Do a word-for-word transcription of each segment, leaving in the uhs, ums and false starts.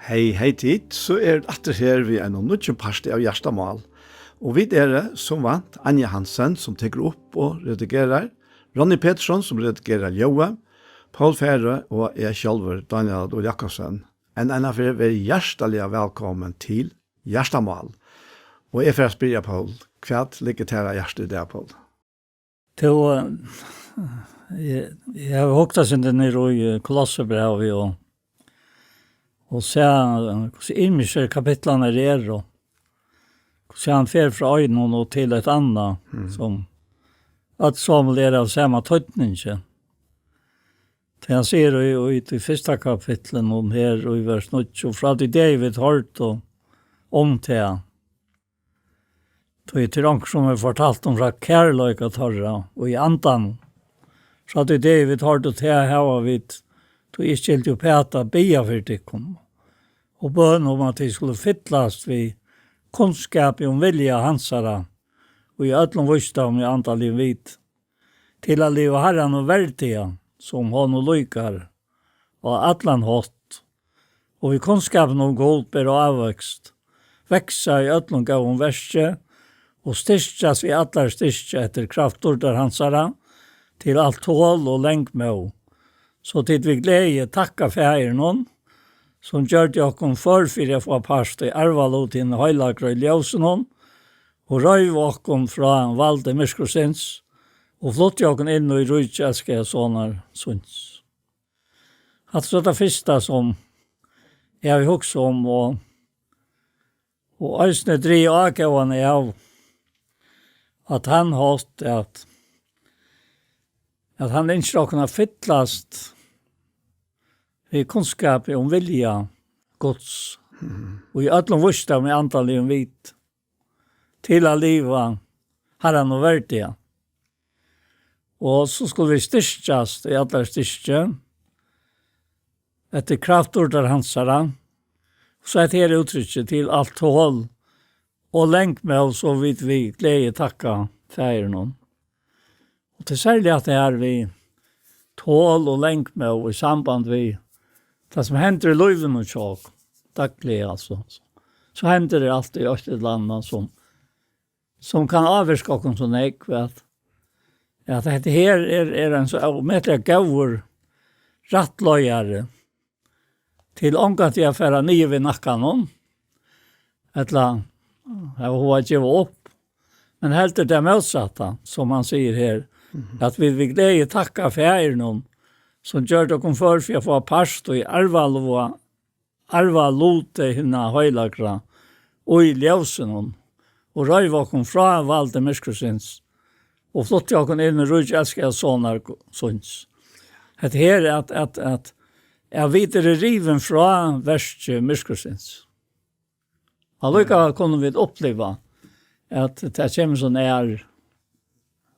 Hey, hey tit, so er aftur her við einum nýggjum parti av Hjartamál. Og vit eru, sum vant, Anja Hansen, sum tekur upp og redigerar, Ronny Petersson, sum redigerar ljóðið, Poul Færø og eg sjálvur, Dánjal Oddur Jakobsen. Enn eina ferð verið hjartaliga vælkomin til Hjartamál. Og eg fer at spyrja Poul, hvat liggur tær á hjarta í dag, Poul? Tú, eh, eg, eg havi hugt eitt sindur niður í, eh, Kolossebrævið og, og sæð, eh, hvussu ymiskir kapitlarnir eru, og hvussu hann fer frá einum og til eitt annað, Mm. sum øll somul er av sama týdningi. Tí hann sigur í, í, í fyrsta kapitlinum her, í vers níggju, og frá tí degi vit hoyrdu um tað, tí tað er onkur, sum hevur fortalt um frá kærleika teirra og í andanum. Frá tí degi vit hoyrdu tað, hava vit, tí ikki hildi uppat at biðja fyri tykkum, og bøn um, at tit skulu fyllast við kunnskapi um vilja hansara, og í øllum vísdómi og andaligum viti, til at liva Harranum verdiga, sum honum líkar, á allan hátt, og við kunnskapin um Gud bera ávøkst, vaksa í øllum góðum verki og styrkjast við allari styrki eftir kraftdýrdar hansara, til alt tol og langmóð, so tit við gleði takka Faðirinum, sum gjørdi okkum før fyri at fáa part í arvaluti hinna heilagru í ljósinum, og reiv okkum frá valdi myrkursins, og flutti okkum inn í ríki elskaða Sonar síns. Hatta er so tað fyrsta, sum eg havi hugsað um, og, og eisini drigið ágóðan av, at hann helt, at, at hann ynskir okkum at fyllast við kunnskapi um vilja Guds, Mhm. og í øllum vísdómi andaligum viti, til at liva Harranum verdiga. Og so skulu vit styrkjast í allari styrki, eftir kraftdýrdar hansara. So hetta her úttrykki, til alt tol og langmóð, so vit við gleði takka Faðirinum. Og tað er serliga at tað er við tol og langmóð í samband við tað, sum hendir í lívinum hjá okkum, dagliga, altso. So hendir tað altíð eitt ella annað, sum, sum kann ávirka okkum so nógv, at, at hetta her er, er ein so ómetaliga góður rættleiðari til ongantíð at fara niður við nakkanum, ella hava hug at geva upp, men heldur tað mótsatta, sum hann sigur her, Mhm. at vit við gleði takka Faðirinum, sum gjørdi okkum før fyri at fáa part í arvaluti, arvaluti hinna heilagra, og í ljósinum, og reiv okkum frá valdi myrkursins, og flutti okkum inn í ríki elskaða Sonar síns. Hetta her er at, at, at, at vit eru rivin frá verki myrkursins. Allíkavæl kunnu vit uppliva, at tað kemur so nær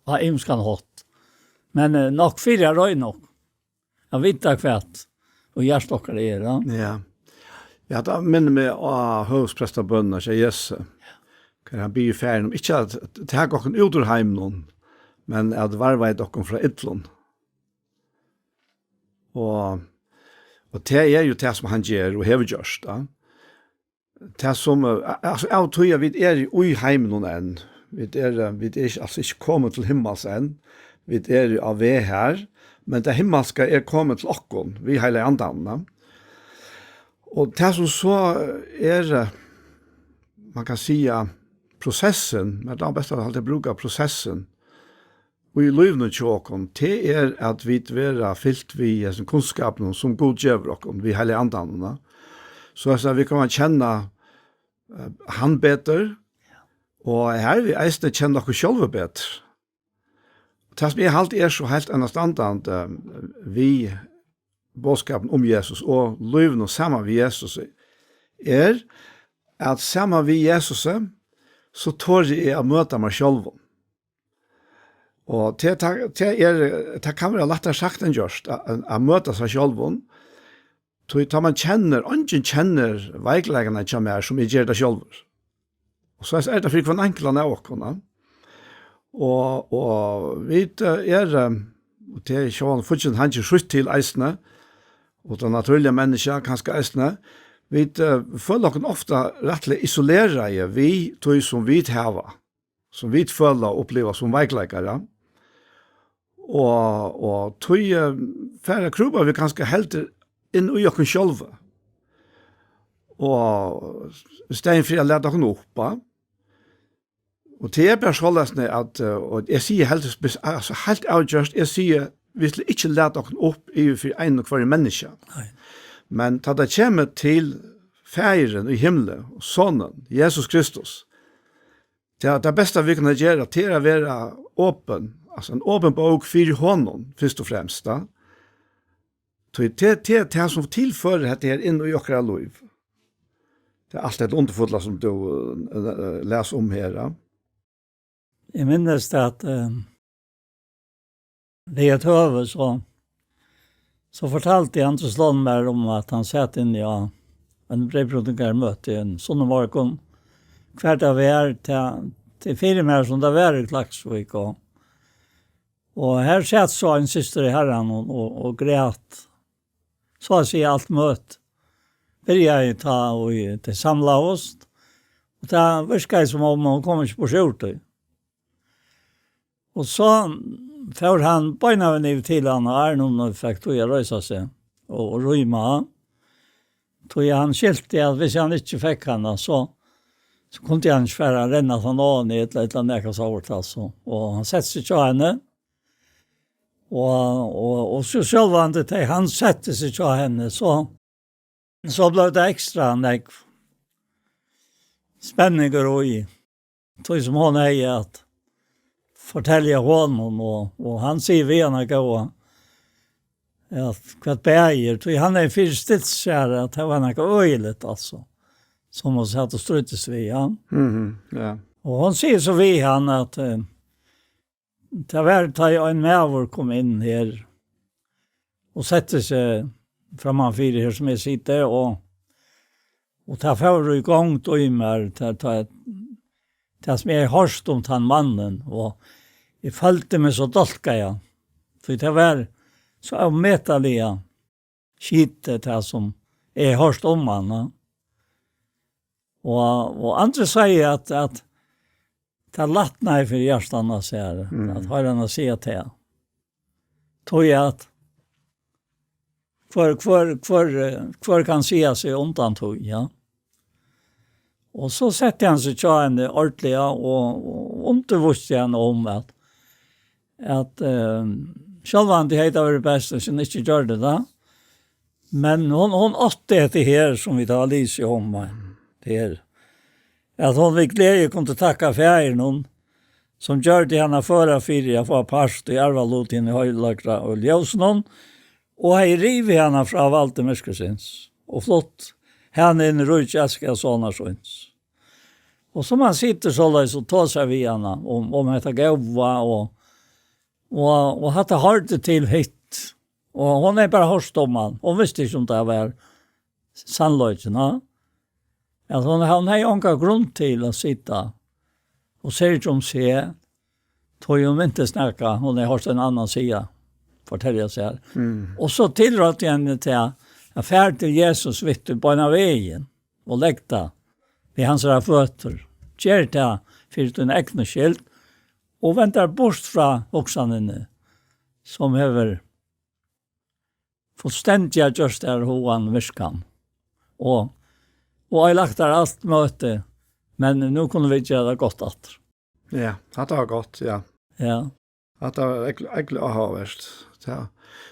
á ymskan hátt. Men, eh, nokk fyri at royna okkum. At vita hvat og hjarta okkara er, ja. Ja. Ja, tað minnir meg á høvuðsprestabønina hjá Jesu. Har hann biður Faðirin um ikki at taka okkum út úr heiminum, men at varðveita okkum frá illum. Og, og tað er jú tað, sum hann ger og hevur gjørt, ja. Tað sum, eh, altso, av tí at vit eru í heiminum enn, vit eru, vit eru ikki, altso, ikki komin til himmals enn, vit eru á veg har, men tað himmalska er komið til okkum, við Heilaga Andanum, ja. Og tað sum so er, eh, man kann siga, prosessin, men tað er best at halda brúka prosessin, í lívinum hjá okkum, tað er at vit verða fylt við hesum kunnskapinum, sum Gud gevur okkum, við Heilaga Andanum, ja. So at vit koma at kenna, eh, hann betur, og har vit eisini kenna okkum sjálv betur. Tað sum eg haldi er so heilt einastandandi, eh, við boðskapin um Jesus og lívinum saman við Jesus, er at saman við Jesus, so tori eg at møta mær sjálvum. Og tað, tað, tað er, tað kann vera lættari sagt enn gjørt, at, at, at møta sær sjálvum. Tí tá man kennir, eingin kennir veikleikarnar hjá mær, sum eg geri tað sjálvur. Og so er tað fyri hvønn einkultan av okkum, ja. Og, og vit, eh, er, eh, og tað er sjálvandi fíggindin, hann ger sítt til eisini, og tað natúrliga menniskja kanska eisini, Vit, eh, føla okkum ofta rættiliga isoleraði við tí sum vit hava, sum vit føla og uppliva sum veikleikar, ja. Og, og tí, eh, fara krúpa vit kanska heldur inn í okkum sjálva. Og í staðin fyri at lata okkum upp, ja. Og tað er bara soleiðis, at, eh, og eg sigi heldur spes-, altso, heilt avgjørt, eg sigi, vit skulu ikki lata okkum upp yvir fyri einum og hvørjum menniskja. Nei. Men tá tað kemur til Faðirin í himli og Sonin, Jesus Kristus, tað, tað besta vit kunnu gera, tað er at vera opin, altso ein opin bók fyri honum, fyrst og fremst, tá. Tí tað, tað, tað sum tilførir hetta her inn í okkara lív. Tað er alt hetta undurfulla sum tú, eh, eh, les um her, ja. Eg minnist at, eh, við eitt høvi, so, so fortaldi Andris Lund mær um, at hann sat inni á ein breyðbroytingarmøti ein sunnumorgun, hvar tað var, tað, tað fyri mær, sum tað var í Klaksvík, og, og her sat so ein systir í Harranum og, og, og græt, so at siga alt møt. Byrjaði tá, og tey samlaðust, og tað virkaði, sum um hon kom ikki burtur úr tí. Og so fór hann beinanvegin yvir til hana, og áðrenn hon fekk tíð at reisa seg og, og rýma. Tí hann skilti, at hvis hann ikki fekk hana, so, so kundi hann ikki fara at renna aftan á henni, ella, ella nakað sovorðið, altso. Og hann setti seg hjá henni, og, og, og so sjálvandi, tá hann setti seg hjá henni, so, so bleiv tað ekstra nógv spenningur í tí sum hon hevði at fortelja honum, og, og hann sigur við hana góða, at hvat bagir, tí hann hevði fyrstilt sær, at tað var nakað øgiligt, altso, sum hon sat og stríddist við, ja. Mhm, ja. Og hon sigur so við hann, at, eh, tað var, tá ein maður kom inn her og setti seg framman fyri her, sum eg siti, og, og tað fór í gongd í mær, tað, tað, tað sum eg hoyrdi um tann mannin, og eg føldi meg so dálkaðan, tí tað var so ómetaliga skitið, tað sum eg hoyrdi um hann, ja. Og, og Andri sigur, at, at tað lætnaði fyri hjartanum á sær, mm, at hoyra hana siga tað. Tí at hvør, hvør, hvør, eh, hvør kann siga seg undan tí, ja. Og so setti hann seg hjá henni ordiliga og, og undirvísti hana um at, at, eh, sjálvandi hevði tað verið best, hvis hon ikki gjørdi tað. Men hon, hon átti hetta her, sum vit hava lisið um, eh, her. At hon við gleði kundi takka Faðirin, sum gjørdi hana føra fyri at fáa part í arvalutin í heilagra og ljósinum, og hevði rivið hana frá valdi myrkursins og flutt hana inn í ríki elskaða sonar síns. Og sum hann situr soleiðis og tosar við hana um, um hetta góða, og, og, og hatta hoyrdi til hitt. Og hon hevði bara hoyrt um hann. Hon visti ikki, um tað var sannleikin, ha? At hon, hon hevði onga grund til at sita og syrgja um seg, tí hon mintist nakað, hon hevði hoyrt ein annan siga, fortelja sær. Mm. Og so tilráddi hann henni til at fara til Jesus við tí beinanvegin og legg tað við hansara føtur. Ger tað fyri tína egnu skyld og vend tær burt frá hugsanini, sum hevur fullstendiga gjørt tær hugan myrkan og, og oyðilagt tær alt møti, men nú kunnu vit gera tað gott aftur. Ja, hatta var gott, ja. Ja. Hatta var øgiliga, øgiliga áhugavert. Ja.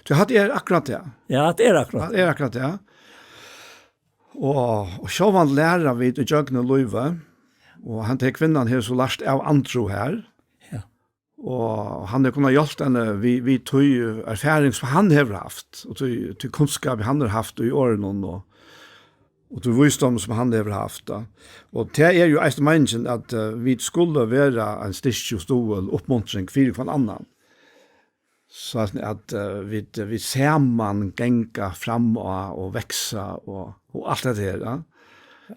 So hatta er akkurát tað. Ja, hatta er akkurát. Hatta er akkurát tað. Og, og sjálvandi læra vit ígjøgnum lívið, og henda kvinnan hevur so lært av Andru her. Ja. Og hann hevur kunnað hjálpt henni við, við tí erfaring sum hann hevur havt, og tí, tí kunnskap hann hevur havt í orðinum, og, og tí vísdómi sum hann hevur havt, tá. Og tað er jú eisini meiningin, at, eh, vit skulu vera ein styrki og stuðul, uppmuntring fyri hvønn annan. So at, at, eh, vit, vit saman ganga fram á og vaksa og, og alt det her, ja.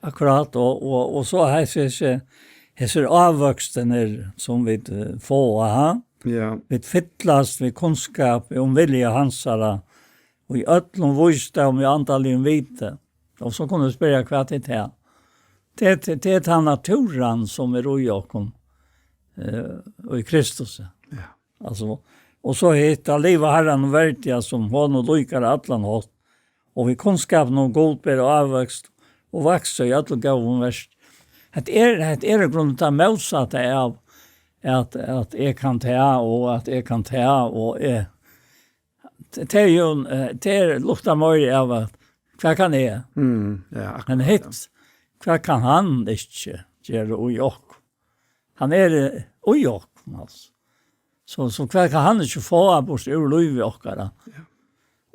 Akkurát, og, og, og so hesir, hesir, hesir ávøkstirnir sum vit, eh, fáa, ha? Ja. Vit fyllast við kunnskap um vilja hansara, og í øllum vísdómi og andaligum viti. Og so kunnu vit spyrja, hvat er tað? Tað er, tað er tann natúran, sum er í okkum, eh, í Kristus. Ja. Altso, og so hitt, at liva Harranum verdiga, sum honum líkar á allan hátt, og við kunnskapin um Gud ber ávøkst, og vaksa í øllum góðum verki. Hetta er, hetta er í grunden tað mótsatta av at, at eg kann tað, og at eg kann tað, og eg, tað er jú, eh, tað er luktar meira av at, hvat kann eg? Mm, ja, akkurat, Men ja. hitt, hvat kann hann ikki gera í okkum? Hann er, eh, í okkum, altso. So, so hvat kann hann ikki fáa burtur úr lívi okkara? Ja.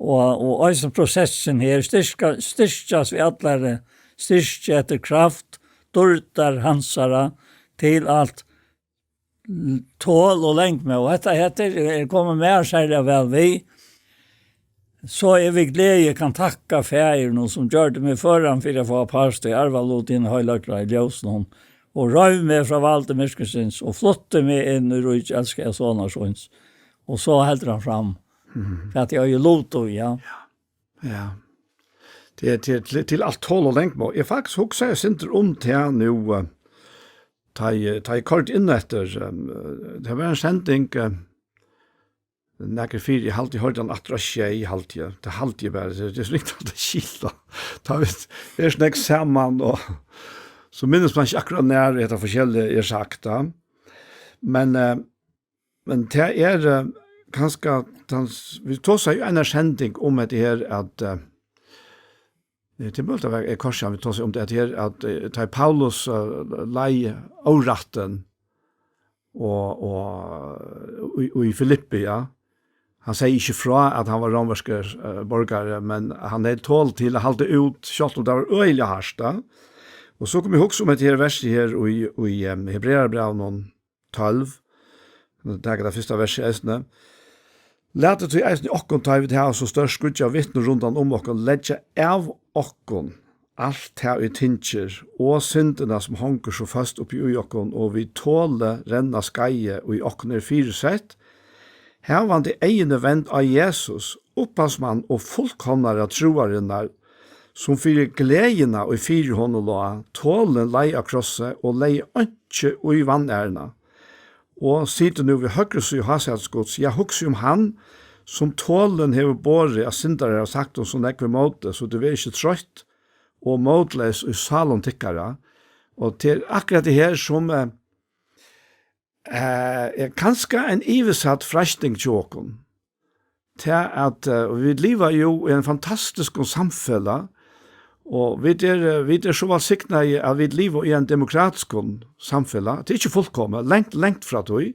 Og, og eisini prosessin her, styrka, styrkjast við allari styrki eftir kraft, dýrdar hansara, til alt l-, tol og langmóð. Og hetta, hetta er, er komið mær serliga væl við. So eg við gleði kann takka Faðirinum, sum gjørdi meg føran fyri at fáa part í arvalutin í heilagleika í ljósinum, og reiv meg frá valdi myrkursins, og flutti meg inn í ríki elskaða sonar síns. Og so heldur hann fram, Mhm. hvat eg eigi lut í, ja. Ja. Til, til, til, til alt tol og langmóð. Eg faktiskt hugsaði eitt sindur um tað nú, eh, tá eg, tá eg koyrdi inn eftir, eh, tað var ein sending, eh, nakað fyri, eg haldi, eg hoyrdi hann aftur á sjey, haldi eg. Tað haldi eg bara, tað, tað er so ringt at skilja. Tá vit eru so nógv saman, og so minnist man ikki akkurát nær hetta forskelliga er sagt, tá. Men, eh, men tað er, eh, kanska, tann s-, vit tosaðu í eini sending um hetta her, at, eh, eh, til møta var, eh, korsan, vit tosaðu um tað her, at, eh, tá Paulus, eh, leið órættin og, og í, í Filippi, ja. Hann segði ikki frá, at hann var rómverskur, eh, borgari, men hann hevði tol til at halda út, sjálvt um tað var øgiliga hart, ja. Og so kom eg hugsa um hetta her versið her í, í, em, Hebrearabrævinum tólv, taka tað fyrsta versið eisini. Latið tí eisini okkum, tá vit hava so stórt skýggj av vitnum rundan um okkum, leggja av okkum alt tað, ið tyngir, og syndina, sum hongur so føst uppi í okkum, og við toli renna skeiðið, ið okkum er fyrisett, havandi eyguni vend á Jesus, upphavsmann og fullkomnara trúarinnar, sum fyri gleðina, ið fyri honum lá, tolin leið á krossi og legði einki í vanæruna, og situr nú við høgru síðu hásætis Guds. Ja, hugsið um hann, sum tolin hevur borið, at syndarar hava sagt honum so nógv ímóti, so tit verða ikki troytt og mótleys í sálum tykkara. Og tað er akkurát tað her, sum, eh, eh, er kanska ein yvirsatt freisting hjá okkum. Tað at, eh, vit liva jú í einum fantastiskum samfelag, og vit eru, eh, vit eru so vælsignaði, at vit liva í einum demokratiskum samfelag. Tað er ikki fullkomið, langt, langt frá tí,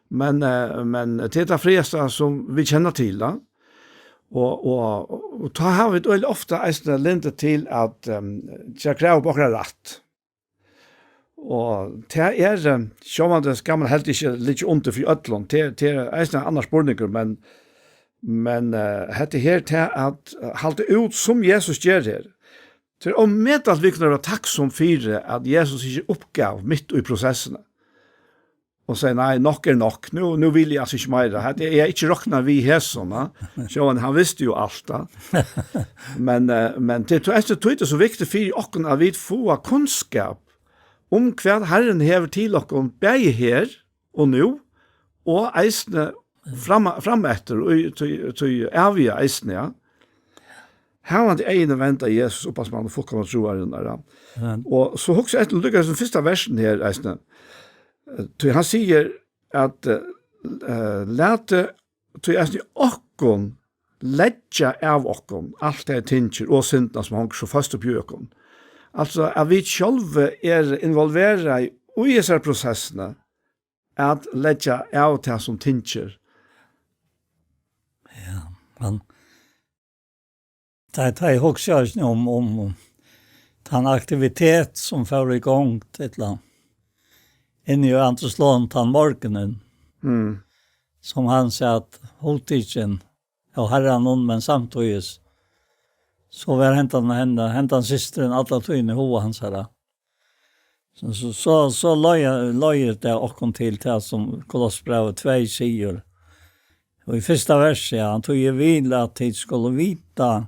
men, eh, men tað er tað frægasta, sum vit kenna til, ja. Og, og, og tá hava vit øgiliga ofta eisini lyndi til at, em, gera krav upp okkara rætt. Og tað er, eh, sjálvandi skal man helst ikki liggja undir fyri øllum. Tað, tað er eisini ein annar spurningur, men, men, eh, hetta her, tað at halda út sum Jesus ger her. Tað er ómetaliga, vit kunnu vera takksom fyri, at Jesus ikki uppgav mitt í prosessini og segði: "Nei, nokk er nokk. Nú, nú vil eg altso ikki meira. Hetta, eg havi ikki roknað við hesum, ha?" Sjálvandi, hann visti jú alt, ha. Men, eh, men til, til, til, tað er so viktigt fyri okkum, at vit fáa kunnskap um hvat Harrin hevur til okkum, bæði her og nú, og eisini fram, frameftir, og í, tí, tí æviga eisini, ja. Havandi eyguni vend á Jesus, upphavsmann og fullkomna trúarinnar, ja. Ja. Og so hugsa eftir, líka sum fyrsta versin her, eisini. Eh, tí hann sigur at, eh, eh, latið tí eisini okkum leggja av okkum alt tað tyngir og syndina, sum hongur so føst uppi í okkum. Altso, at vit sjálvi eru involverað í hesari prosessini, at leggja av tað, sum tyngir. Ja, men tá, tá eg hugsi eisini um, um, um tann aktivitet, sum fór í gongd, ella inni í Andrus Lund tann morgunin, Mm. sum hann sat hugtikin av Harranum, men samtíðis, so var hendan, hendan, hendan systirin alla tíðina í huga hansara. So, so, so, so leiðir, leiðir tað okkum til tað, sum Kolossebrævið tvey sigur. Og í fyrsta versi, ja, hann: "Tí eg vil, at tit skulu vita,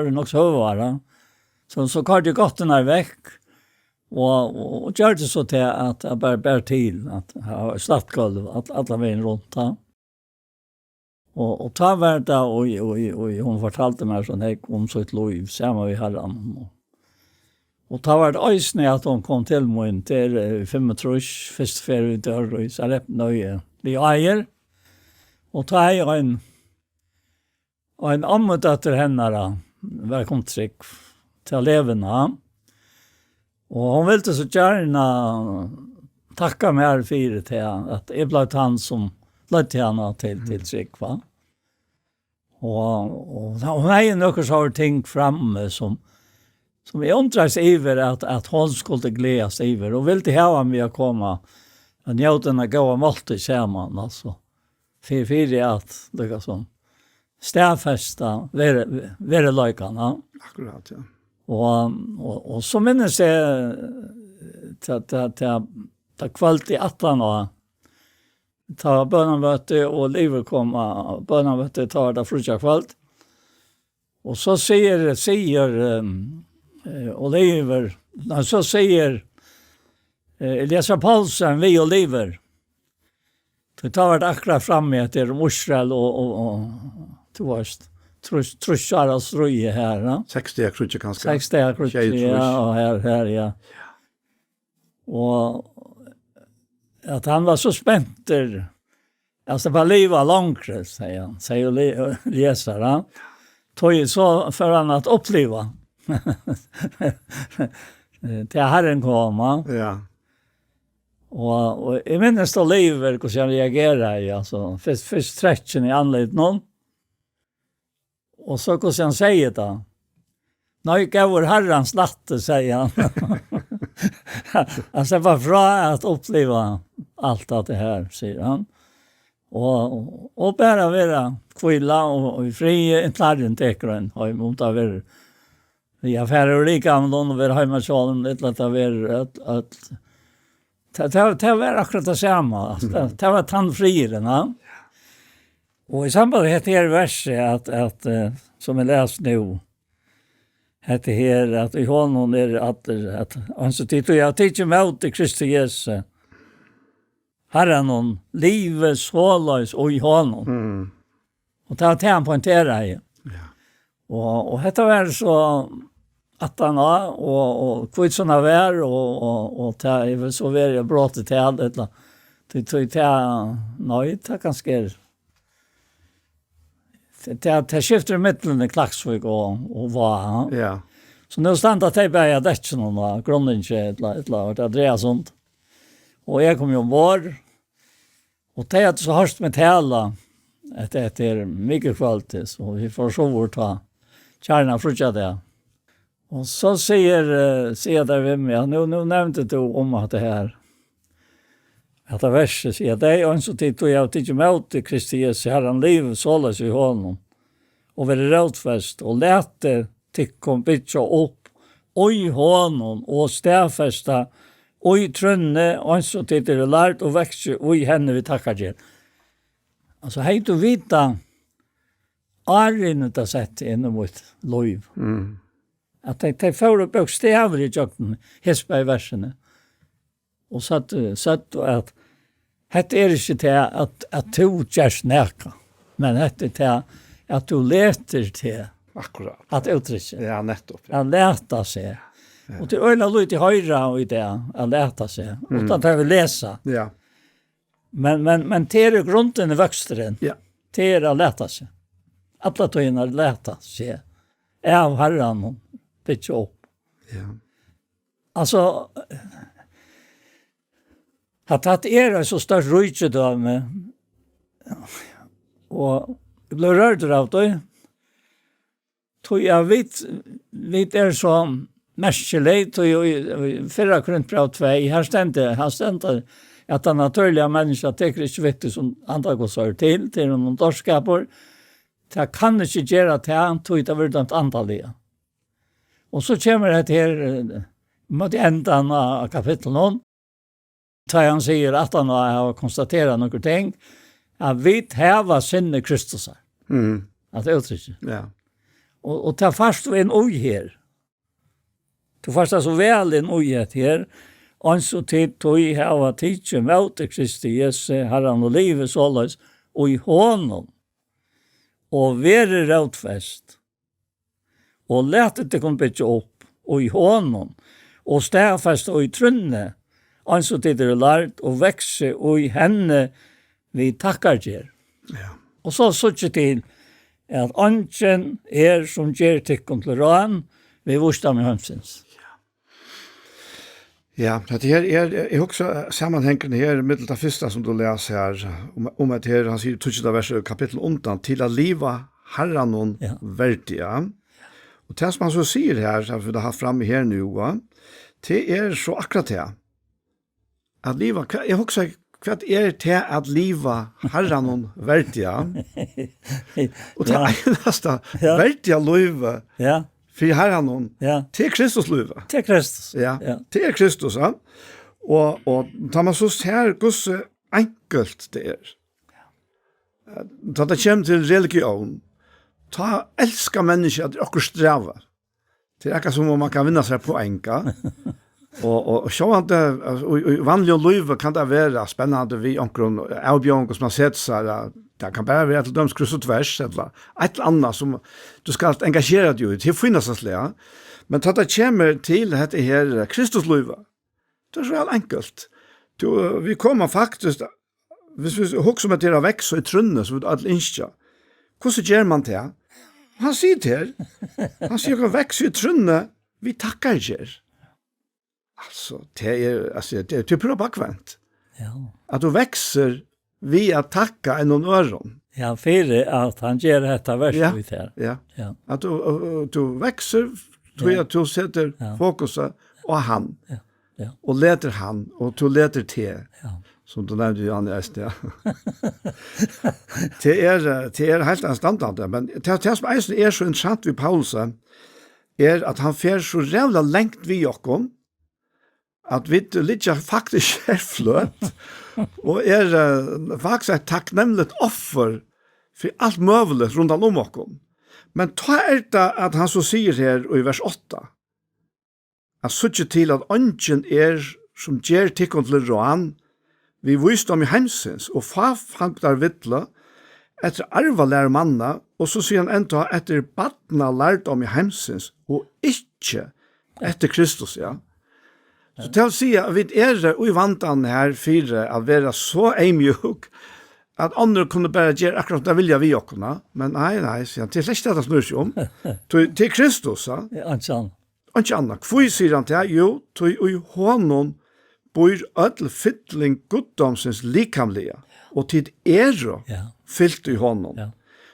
vóru nokk so høgar, ja. So, so koyrdi eg gáttirnar vekk, og, og, og gjørdi so til at eg bara bar til at hava slætt gólv all-, allan vegin runt, ja. Og, og tá var tað, og, og, og, og hon fortaldi mær so nógv um sítt lív, saman við Harranum. Og, og tá var tað eisini, at hon kom til mín, til, eh, fimmogtrýss, fyrstu ferð í dør í Sarepnøy, í Eiði. Og tá hevði ein, ein ommudóttir hennara var komin trúgv til Levina. Og hon vildi so gjarna takka mær fyri tað, at eg bleiv tann, sum leiddi hana til, til trúgv, va? Og, og hon hevði nøkur sovorðin ting frammi, sum, sum eg undraðist yvir, at, at hon skuldi gleðast yvir, og vildi hava meg at koma at njóta eina góða máltíð saman, altso. Fyri, fyri at, líkasum, staðfesta veru-, veruleikan, ja. Akkurát, ja. Og, og, og so minnist eg til, til, til, til kvøldið aftan á, tá var bønarmøti og Oliver kom á bønarmøti, tá var tað fríggjakvøld. Og so sigur, sigur, ehm, eh, Oliver, nei, so sigur, eh, Elias Paulsen við Oliver. Tí tá var tað akkurát frammi eftir um Ísrael og, og, og, tú veitst, trýss, trýss ára stríð her, ja. Seks daga kríggj kanska. Seks daga kríggj, sjeyogtrýss. Ja, og her, her, ja. Og at hann var so spentur, altso, bara liva longri, sigur hann, sigur Le-, Elias, ja. Tí so fer hann at uppliva. Til Harrin koma. Ja. Og, og eg minnist Oliver, hvussu hann reageraði, altso, fyrst, fyrst trekkin í andlitinum, og so hvussu hann sigur tað. Nei, góður Harrans lætti, sigur hann. Hann sleppur frá at uppliva alt hatta her, sigur hann. Og, og bara vera hvíla og, og í friði, inntil Harrin tekur ein heim, um tað verður við at fara úr likamum og vera heima hjá honum, ella tað verður at, at, tað, tað, tað var akkurát tað sama, altso, tað, tað var tann friðurin, ja. Og í samband við hetta her versi, at, at, eh, sum eg les nú, hetta her, at í honum eru allir, at, altso, tit, ið hava tikið ímóti Kristi Jesu, Harranum, liva soleiðis í honum. Mm. Og tað var tað, hann poengteraði. Ja. Og, og hetta var so aftan á, og, og hvat sum tað var, og, og, og tað er vel so verið at brota til, ella, tí, tí tað, nei, tað kanska er, tað, tað, tað skiftir í millum Klaksvík og, og Vág, ha? Ja. So nú standa tey bæði á dekkinum á Grønlandi, ella, ella, og tað dreiar seg um. Og eg kom jo umborð, og tey høvdu so hoyrt meg tala, at hetta er mikið kvøldis, og vit fóru so vort tá, kjarna fríggjadag. Og so sigur, eh, siga tey við meg, ja, nú, nú nevndi tú um at tað her, at tað versi, siga tey, eins og tit, ið hava tikið ímóti Kristi Jesu, Harran, liva soleiðis í honum, og verið rótfest, og latið tykkum byggja upp í honum, og staðfesta í trúnni, eins og tit eru lærd, og vaksið í henni við takkargerð. Altso, hevði tú vitað, áðrenn tað setti inn í mítt lív, mm, at tey, tey fóru bókstavliga ígjøgnum hesi bæði versini, og søgdu, søgdu at hetta er ikki tað at, at tú gert nakað, men hetta er tað at tú letur teg Akkurát. At úttrykkja. Ja, nettopp, ja. At lata seg. Ja. Og tað er øgiliga lítið hoyra í dag, at lata seg, mm, uttan tað vit lesa. Ja. Men, men, men tað er grundin í vøksturin. Ja. Tað er at lata seg. Alla tíðina at lata seg. Av Harranum byggja upp. Ja. Altso, at hatta er eitt so stórt ríkidømi, og eg bleiv rørdur av tí, tí at vit, vit eru so merkilig, tí í, í fyrra Korintbræv tvey, her stendur, her stendur, at tað natúrliga menniskja tekur ikki við tí sum anda Guds hoyrir til, tað er ein dárskapur, tað kann ikki gera tað, tí tað verður dømt andaliga. Og so kemur hetta her, eh, móti endan av kapitlinum, tá hann sigur, aftan á at hava konstaterað nøkur ting, at vit hava sinni Kristusar. Mm. At úttrykkja. Ja. Og, og tað fært tú inn í her. Tú fært tað so væl inn í hetta her, eins og tit, ið hava tikið ímóti Kristi Jesu, Harran, og liva soleiðis í honum, og verið rótfest, og latið tykkum byggja upp í honum, og staðfesta í trúnni, eins og tit eru lærd, og vaksið í henni við takkargerð. Ja. Og so síggja tit, at eingin er, sum ger tykkum til rán við vísdómi heimsins. Ja, hetta her er, eg hugsi, eh, samanhangurin her, millum tað fyrsta sum tú las her, um, um at her, hann sigur, tíggjunda vers í kapitlinum undan, til at liva Harranum, ja, verdiga. Og tað sum hann so sigur her, sum vit hava havt frammi her nú, va, tað er so akkurát tað. At liva, hvat, eg hugsi, hvat er tað at liva Harranum verdiga? Og tað, ja, einasta, ja, verdiga lívið, ja, fyri Harranum, ja, tað er Kristuslívið. Tað er Kristus. Ja, ja, tað er Kristus, ja. Og, og tá man so sær, hvussu enkelt tað er. Tá tað kemur til religión, tá elska menniskju at okkurt strava. Tað er akkurát sum um man kann vinna sær poeng, ja. Og, og, og sjálvandi, altso, í, í vanligum lívi kann tað vera spennandi við onkrum avbjóðingum sum man setir sær, ja, tað kann bara vera til dømis kryss og tvers, ella eitt ella annað sum tú skalt engasjera teg í, til fínasta slag. Men tá tað kemur til hetta her Kristuslívið, tað er so væl enkelt. Tú, vit koma faktiskt, hvis vit hugsa um at tað er at vaksa í trúnni, sum vit øll ynskja, hvussu ger man tað? Hann sigur tað. Hann sigur, at vaksa í trúnni við takkargerð. Altso, tað er, altso, tað er, tað er púra bakvent. Ja. At tú vaksur við at takka einum øðrum. Ja, fyri at hann ger hetta verk, ja, við tær. Ja. Ja. At tú, og, og, tú vaksur, tí, ja, at tú setir, ja, fokusið á hann. Ja. Ja. Og letur hann, og tú letur teg. Ja. Sum tú nevndi, Johanne, eisini, ja. Tað er, eh, tað er heilt anstandandi, men tað, tað sum eisini er so interessant við Paulusi, er, at hann fer so ræðuliga langt við okkum, at vit liggja faktiskt her fløt, og er, eh, faktiskt eitt takknemligt offur fyri alt møguligt rundan um okkum. Men tá er tað, at hann so sigur her í vers átta, at síggja til, at eingin er, sum ger tykkum til rán við vísdómi heimsins og fáfangdarvillu, eftir arvalæru manna, og so sigur hann enntá, eftir barnalærdómi heimsins og ikki eftir Kristus, ja. So tað vil siga, at vit eru í vandanum her fyri at vera so eyðmjúk, at onnur kunnu bara gera akkurát, sum tey vilja við okkum, ja. Men nei, nei, sigur hann, tað er slett ikki tað, tað snýr seg um. Tí, til Kristus, ja. Ja, ikki annað. Ikki annað. Hví sigur hann tað? Jú, tí í honum býr øll fylling guddómsins likamliga, og tit eru Ja. fylt í honum, Ja.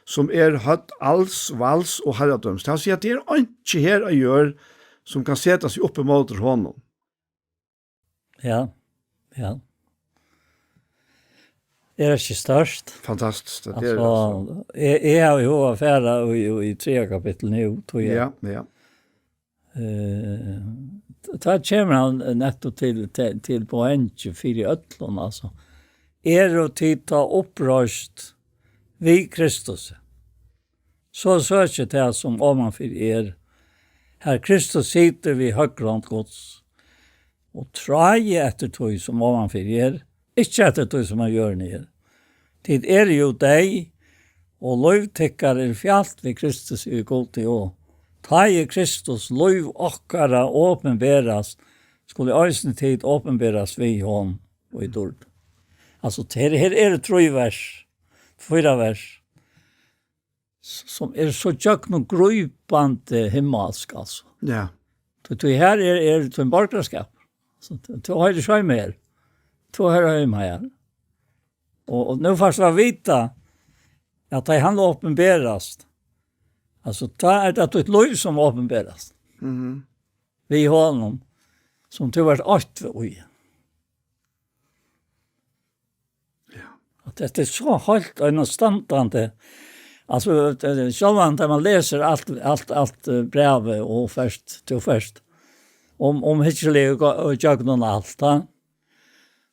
sum er høvd alls vals og harradømis. Tað vil siga, at tað er einki her á jørð, sum kann seta seg upp ímóti honum. Ja, ja. Er tað ikki stórt? Fantastiskt, tað er, Altso, altso. eg, eg havi jú at fara í, í, í triðja kapittul nú, tí eg Ja, ja. Eh, tá kemur hann nettopp til, til, til poengið fyri øllum, altso. Eru tit tá uppreist við Kristus, so søkið tað, sum omanfyri er, har Kristus situr við høgru hond Guds, og tráið eftir tí, sum omanfyri er, ikki eftir tí, sum á jørðini er. Tit eru jú deyð, og lív tykkara er fjalt við Kristus í Gudi, og tá ið Kristus, lív okkara, opinberast, skulu eisini tit opinberast við honum í dýrd. Altso, her, her eru trý vers, fýra vers, s-, sum eru so gjøgnumgrípandi himmalsk, altso. Ja. Tí, tí her er, er tín borgarskapur. So, tú, tú hoyrir ikki heima her. Tú hoyrir heima her. Og, og nú fært tú at vita, at tá hann opinberast, altso, tá er tað títt lív, sum opinberast. Mhm. Við honum, sum tú ert eitt við í. Ja. At hetta er so heilt einastandandi. Altso, eh, sjálvandi, tá man lesur alt, alt, alt, eh, brævið og fert, tú fert, um, um hyggilig og gjøgnum alt, tá,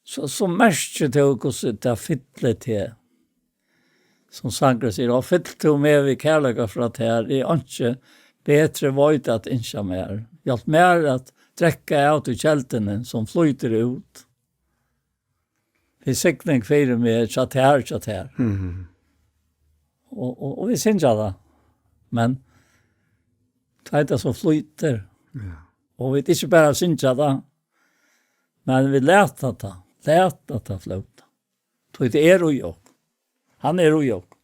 so, so merkir tú, hvussu tað fyllir teg. Sum sangurin sigur, «Og fyll tú meg við kærleika frá tær, eg einki betri veit at ynskja mær. Hjálp mær at drekka av tí kelduni, sum flýtur út. Fyri signing fyri meg, hjá tær, hjá tær.» Mhm. Og, og, og vit syngja tað. Men tá er tað so flýtur. Ja. Og vit ikki bara syngja tað, men vit lata tað, lata tað flóta. Tí tað er í okkum. Hann er í okkum.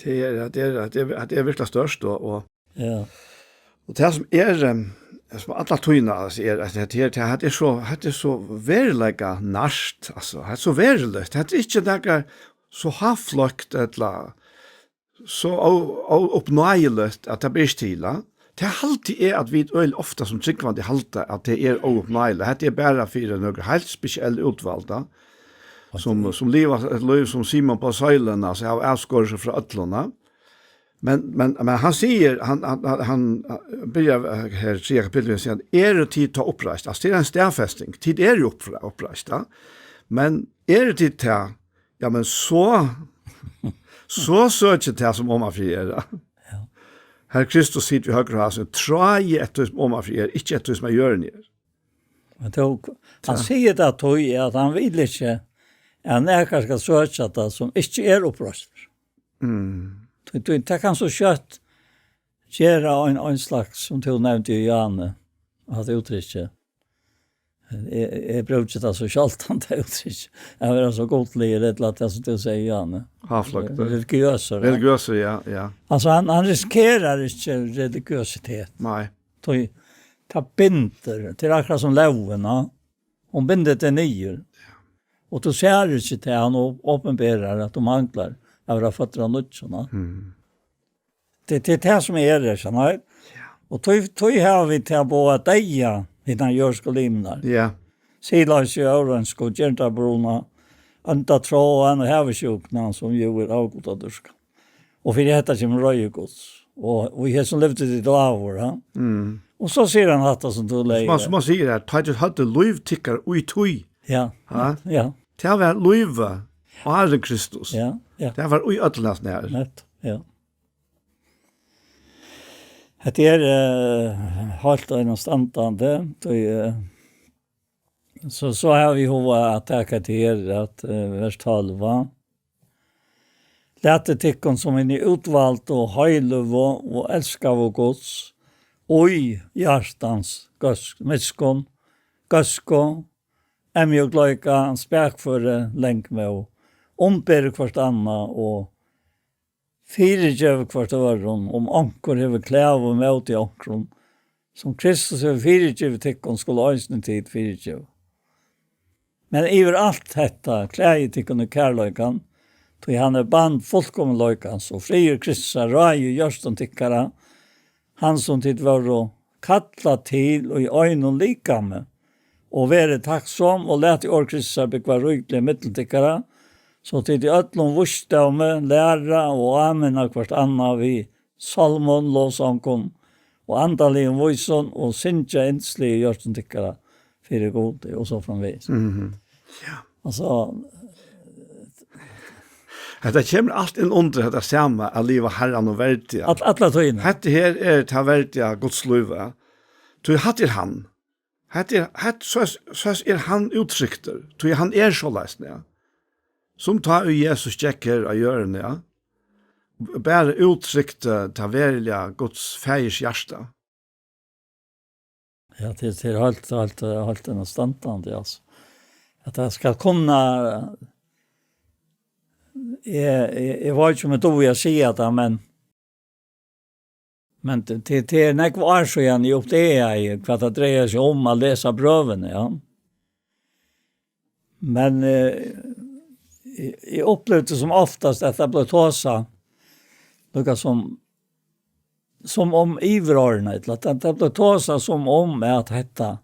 Tað er, tað er, tað er, tað er virkiliga stórt, og, og Ja. og tað sum er, em, sum alla tíðina, altso, er, at hetta her, tað, hetta er so, hetta er so veruleika nært, altso, hetta er so veruligt, hetta er ikki nakað so háfløkt ella so ó-, óuppnáiligt, at tað ber ikki til, ja. Tað haldi eg, at vit øgiliga ofta sum trúgvandi halda, at tað er óuppnáiligt. Hetta er bara fyri nøkur heilt spesiell útvalda, sum, sum liva eitt lív sum Simon á Søylen, altso, hava avskorið seg frá øllum, ja. Men, men, men hann sigur, hann, hann, hann, hann byrjar her, triðja kapittul, við at siga, «Eru tit tá uppreist?» Altso, tað er ein staðfesting. Tit eru jú uppre-, uppreist, ja. Men eru tit tað, ja, men so, so søkið tað, sum omanfyri er, ja. Ja. Har Kristus situr við høgru hond, tráið eftir tí, sum omanfyri er, ikki eftir tí, sum á jørðini er. Men tó, hann Ja. sigur tað, tó, at hann vil ikki, at nakar skal søkja tað, sum ikki er uppreistur. Mm. Tí, tí, tað kann so skjótt gera ein, ein slags, sum tú nevndi, Johanne, at úttrykki. Eg, eg brúki tað so sjáldan, tað úttrykki. At vera so gudligur, ella tað sum tú sigur, Johanne. Háfløkt. Religiøsur, ja. Religiøsur, ja, ja. Altso, hann, hann risikerar ikki religiøsitet. Nei. Tí tað bindur, tað er akkurát sum lógin, ja. Hon bindur teg niður. Og tú sært ikki tað, hann op-, opinberar at tú manglar at vera føddur av nýggjum, ja. Mm. Tað, tað er tað sum er, skilur tú. Ja. Og tí, tí hava vit tað boðað deyða, hinnar jørðsku limir. Ja. Siðloysi, óreinsku, girndarbruna, ónda tráan og havisjúkuna, sum jú er avgudadýrkan. Og fyri hetta kemur reiði Guds. Og, og í hesum livdu tit áður, ha? Mm. Og so sigur hann hatta sum tú legði. Sum, sum hann sigur her, tá tit høvdu lív tykkara í tí. Ja. Ha? Ja. Tað var lívið, áðrenn Kristus. Ja, ja. Tað var í øllum hasum her. Nett, ja. Hetta er, eh, heilt einastandandi, tí, eh, so, so havi eg hug at taka til her, at, eh, vers tólv, va? Latið tykkum sum hini útvaldu, heiløgu og elskaðu Guds, í hjartans góðs-, miskunn, góðsku, eyðmjúkleika, spakføri, langmóð, umberi hvørt annað og fyrigevið hvørt øðrum, um onkur hevur klagu móti onkrum, sum Kristus hevur fyrigivið tykkum, skulu eisini tit fyrigeva. Men yvir alt hetta, klæðið tykkum í kærleikan, tí hann er band fullkomleikans, og friður Kristus ráði í hjørtum tykkara, hann sum tit vóru kallað til í einum likami, og verið takksom, og latið orð Kristusar búgva ríkliga millum tykkara, so tit í øllum vísdómi læra og áminna hvørt annað við sálmum, lovsongum og andaligum vísum og syngja yndisliga í hjørtum tykkara fyri Gudi, og so framvegis. Mhm. Ja. Altso, hetta kemur alt inn undir hetta sama at liva Harran og verdiga. All-, alla tíðina. Hetta her er tað verdiga Guds lív, ja. Tí hatta er hann. Hetta er, hetta, so, so er hann úttryktur. Tí hann er soleiðis, ja. Sum tá ið Jesus gekk her á jørðini, ja. Bara úttrykti tað veruliga Guds faðirs hjarta. Ja, tað, tað er heilt, heilt, heilt enastandandi, altso. At tað skal kunna, eg, eg, eg veit ikki um eg dugi at siga tað, men, men tað, tað, tað er nógv ár síðan eg uppdagaði, hvat tað dreiar seg um at lesa brøvini, ja. Men, eh, eg, eg upplivdi sum oftast at tað bleiv tosað, líka sum, sum um yvirorðnað, ella at tað, tað bleiv tosað sum um at hetta,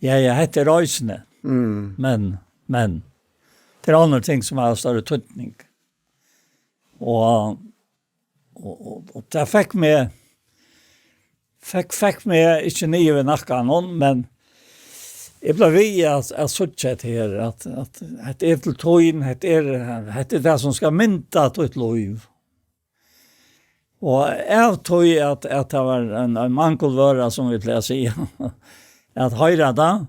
ja, ja, hetta er eisini. Mm. Men, men, tað er onnur ting sum hava størri týdning. Og, og, og, og tað fekk meg, fekk, fekk meg ikki niður við nakkanum, men eg bleiv við at, at síggja hetta her, at, at, at hetta er til tín, hetta er, hetta er tað sum skal mynda títt lív. Og av tí at, at tað var ein, ein mangulvøra, sum vit plaga at siga, at hoyra tað,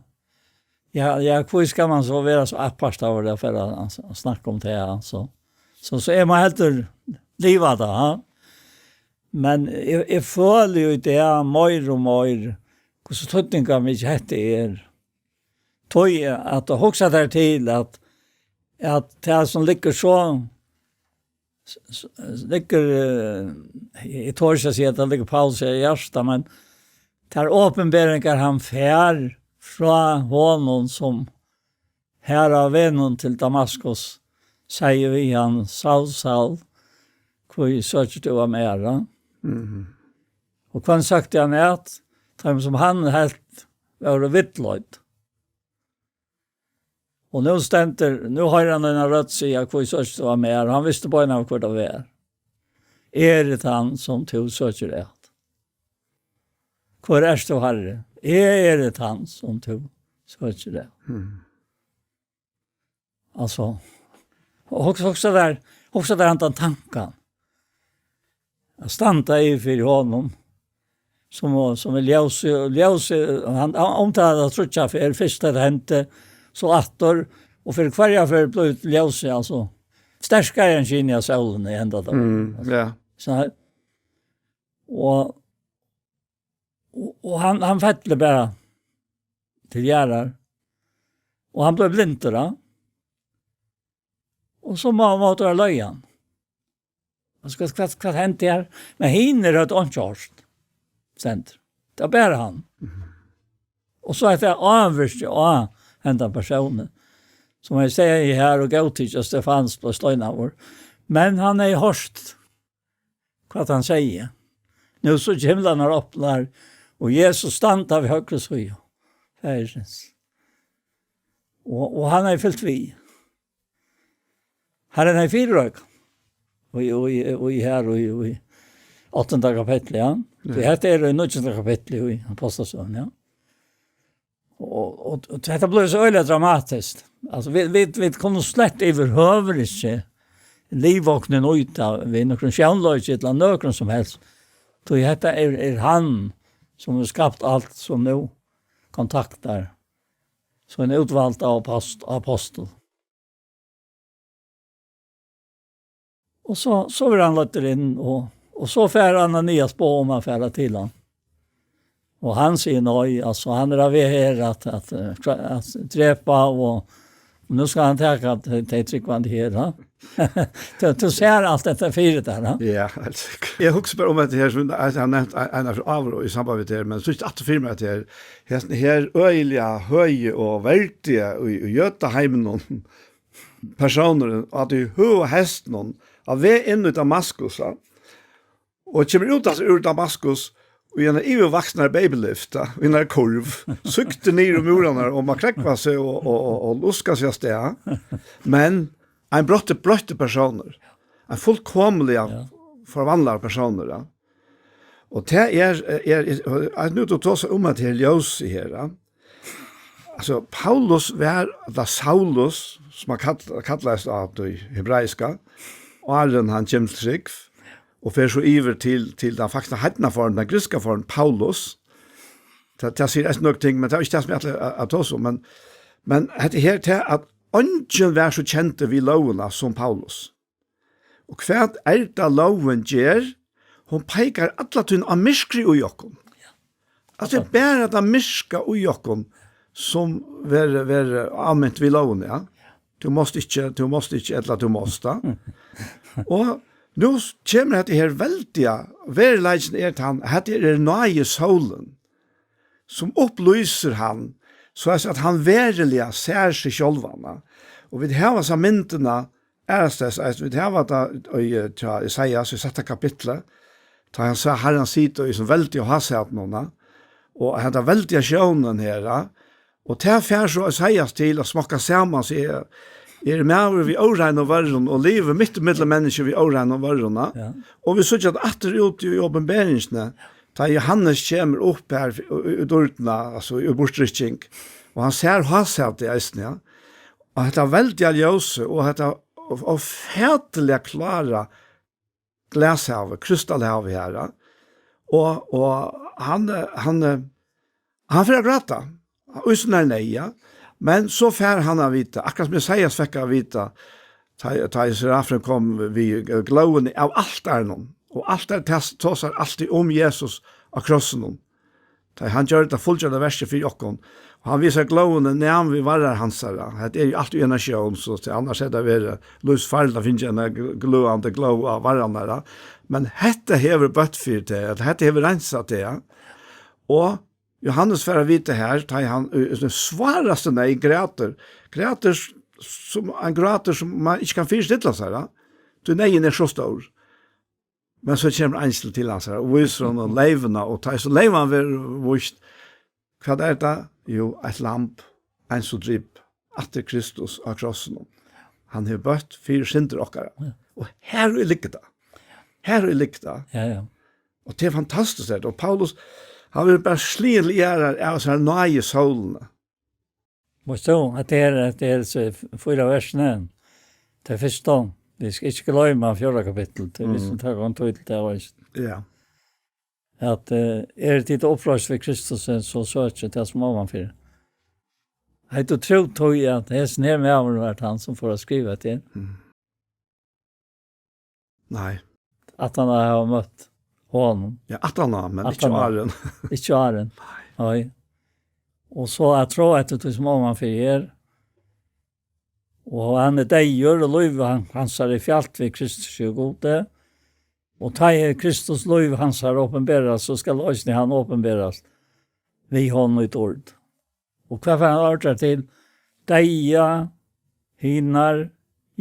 ja, ja, hví skal man so vera so apartaður at fara at, at snakka um tað, ja, so. So, so eg má heldur liva tað, ha? Men eg, eg føli jo í dag meir og meir, hvussu týdningarmikið hetta er. Tí at hugsa tær til, at, at tað sum liggur so, s-, s-, liggur, eh, eg tori ikki at siga, at tað liggur Paulus í hjarta, men tær opinberingar hann fær frá honum, sum har á vegnum til Damaskus segði við hann: "Saul, Saul, hví søkir tú at mær?" Mhm. Og hvønn søkti hann at? Teimum, sum hann helt vóru villleidd. Og nú stendur, nú hoyrir hann eina rødd siga: "Hví søkir tú at mær?" Og hann visti beinanvegin, hvør tað var. "Eg eri tann, sum tú søkir at." "Hvør ert tú, Harri?" "Eg eri tann, sum tú søkir at." Mhm. Altso, og hugsa, hugsa tær, hugsa tær handan tankan. At standa yvir fyri honum, sum, sum er ljós, ljós, hann, hann omtalar tað tríggjar ferð, fyrst at hendi, so aftur, og fyri hvørja ferð blívur ljósið, altso, sterkari enn skinið av sólini, henda tað. Mm, ja. So her, og, og, og hann, hann fellur bara til jarðar. Og hann bleiv blindur, ja. Og so má, mátti hann leiga hann. Og so, hvat, hvat, hvat hendi her? Men hinir høvdu einki hoyrt, stendur. Tað var bara hann. Mhm. Og so hetta ávirki á hendan persónin, sum eg sigi her og góðtiki, at Stefanus bleiv steinaður. Men hann hevði hoyrt hvat hann segði. Nú síggi eg himlarnar opnar, og Jesus standa við høgru síðu. Faðirsins. Og, og hann hevði fylgt við. Harrin hevði fyrireikað. Og, og, og, og her, og, og í áttanda kapitli, ja. Ja. Tí hetta er í níggjunda kapitli í Ápostlasøguni, ja. Og, og, og hetta bleiv so øgiliga dramatiskt. Altso, vit, vit, vit kunnu slett yvirhøvur ikki liva okkum út av við nøkrum sjónleiki ella nøkrum sum helst. Tí hetta er, er hann, sum hevur skapt alt, sum nú kontaktar sín útvalda apost-, apostul. Og so, so verður hann leiddur inn, og, og so fær Ananias boð um at fara til hann. Og hann sigur nei, altso, hann er á veg her at, at, eh, kra-, at drepa, og nú skal hann taka tey, tey trúgvandi her, ha? Tú, tú sært alt hetta fyri tær, ha? Ja, heilt sikkurt. Eg hugsi bara um hetta her, sum, at hann nevnt ein, ein av ár í samband við tað her, men so er aftur fyri meg at her, her, her øgiliga høgi og verdigi í, í jødaheiminum, persónurin, og at í høga hestinum, á veg inn í Damaskus, ja, og kemur út aftur úr Damaskus, og í eina yvirvaksnari babylift, ja, í eina kurv, súktur niður um múrarnar, og man krógvar seg og, og, og, og luskar seg av stað. Men ein broyttur, broyttur persónur, ein fullkomiliga Ja. forvandlaður persónur, ja. Og tað er, er, er, er, nú tú tosar um at her ljósið her, ja. Altso, Paulus var, ella Saulus, sum hann kall-, kallaðist á tí hebraiska, áðrenn hann kemur til trúgv, og fer so yvir til, til tann faktiska heidnaform, tann grikska form, Paulus. Tað, tað sigur eisini nøkur ting, men tað er ikki tað sum eg ætli at, at tosa um, men, men hetta her, tað at eingin var so kendur við lógina sum Paulus. Og hvat er tað lógin ger? Hon peikar alla tíðina á myrkrið í okkum. At tað er bara tað myrka í okkum, sum verður, verður ámint við lógini, ja. Tú mást ikki, tú mást ikki, ella tú mást, ja. Og nú kemur hetta her veldiga, veruleikin er tann, hetta er náðisólin, sum upplýsir hann, so at, at hann veruliga sær seg sjálvan, ja. Og vit hava hasa myndina, aðrastaðni, eisini, vit hava tað í, eh, hjá Esaias í sætta kapitli, tá hann sá Harran sita í sum veldiga hásætinum, og henda veldiga sjónin her, og tað fær so Esaias til at smokka saman, siga, eg eri maður við óreinum vørrum og livi mitt ímillum menniskju við óreinum vørrum, Ja. og vit síggja tað aftur út í Opinberingini, tá Johannes kemur upp her í, í, í dýrdina, altso í burturrykking, og hann sær hásætið eisini, ja. Og hetta veldiga ljósið, og hetta ófatiliga klára glashavið, krystallhavið her, ja. Og, og hann, eh, hann, eh, hann fer at gráta, í síni neyð, ja. Men so fær hann at vita, akkurát sum Esaias fekk at vita, tá, tá Serafin kom við glóðini av altarinum, og altarið tas-, tosar altíð um Jesus á krossinum. Tá hann gjørdi tað fullgjørda verkið fyri okkum. Og hann vísar glóðina nam við varrar hansara. Hetta er jú alt í eina sjón, so til annars hevði tað verið lívsfarligt at fingið eina gl-, gløðandi glóð á varrarnar, ja. Men hetta hevur bøtt fyri tað, at hetta hevur reinsað tað, ja. Og Johannes fær at vita her, tá hann í, í, í svárasta neyð grætur. Grætur s-, sum, hann grátur sum man ikki kann fyristilla sær, ja. Tí neyðin er so stór. Men so kemur eingil til hansara og vísir honum leyvuna, og tá so leyvan verður víst, hvat er tað? Jú, eitt lamb, ein sum drap, aftur Kristus á krossinum. Hann hevur bøtt fyri syndir okkara. Ja. Og her í liggur tað. Her í liggur tað. Ja, ja. Og tað er fantastiskt, hetta. Og Paulus, hann verður bara sligin til jarðar av hesari náðisólini. Veitst tú, at tað er, at tað er hesi fýra versini, tað fyrsta, vit skulu ikki gloyma fjórða kapittul, tað er vist Mm. tað kom til tað, veitst. Ja. At, eh, eru tit uppreist við Kristus, so søkið tað sum omanfyri. Hevði tú trúð tí, at hesin her maðurin var hann, sum fór at skriva tað? Mm. Nei. At hann hevði møtt honum. Ja, at hann hevði, men At ikki hann áðrenn. Ikki áðrenn. Nei. Nei. Og so at trúð eftir tí sum omanfyri er. Og hann er deyður, og lív hann, hansara er fjalt við Kristus og Gudi. Og tá er Kristus lív hansara opinberað, so skal eisini hann opinberast við honum í dýrd. Og hvat fær hann orðið til? Deyða, hinar,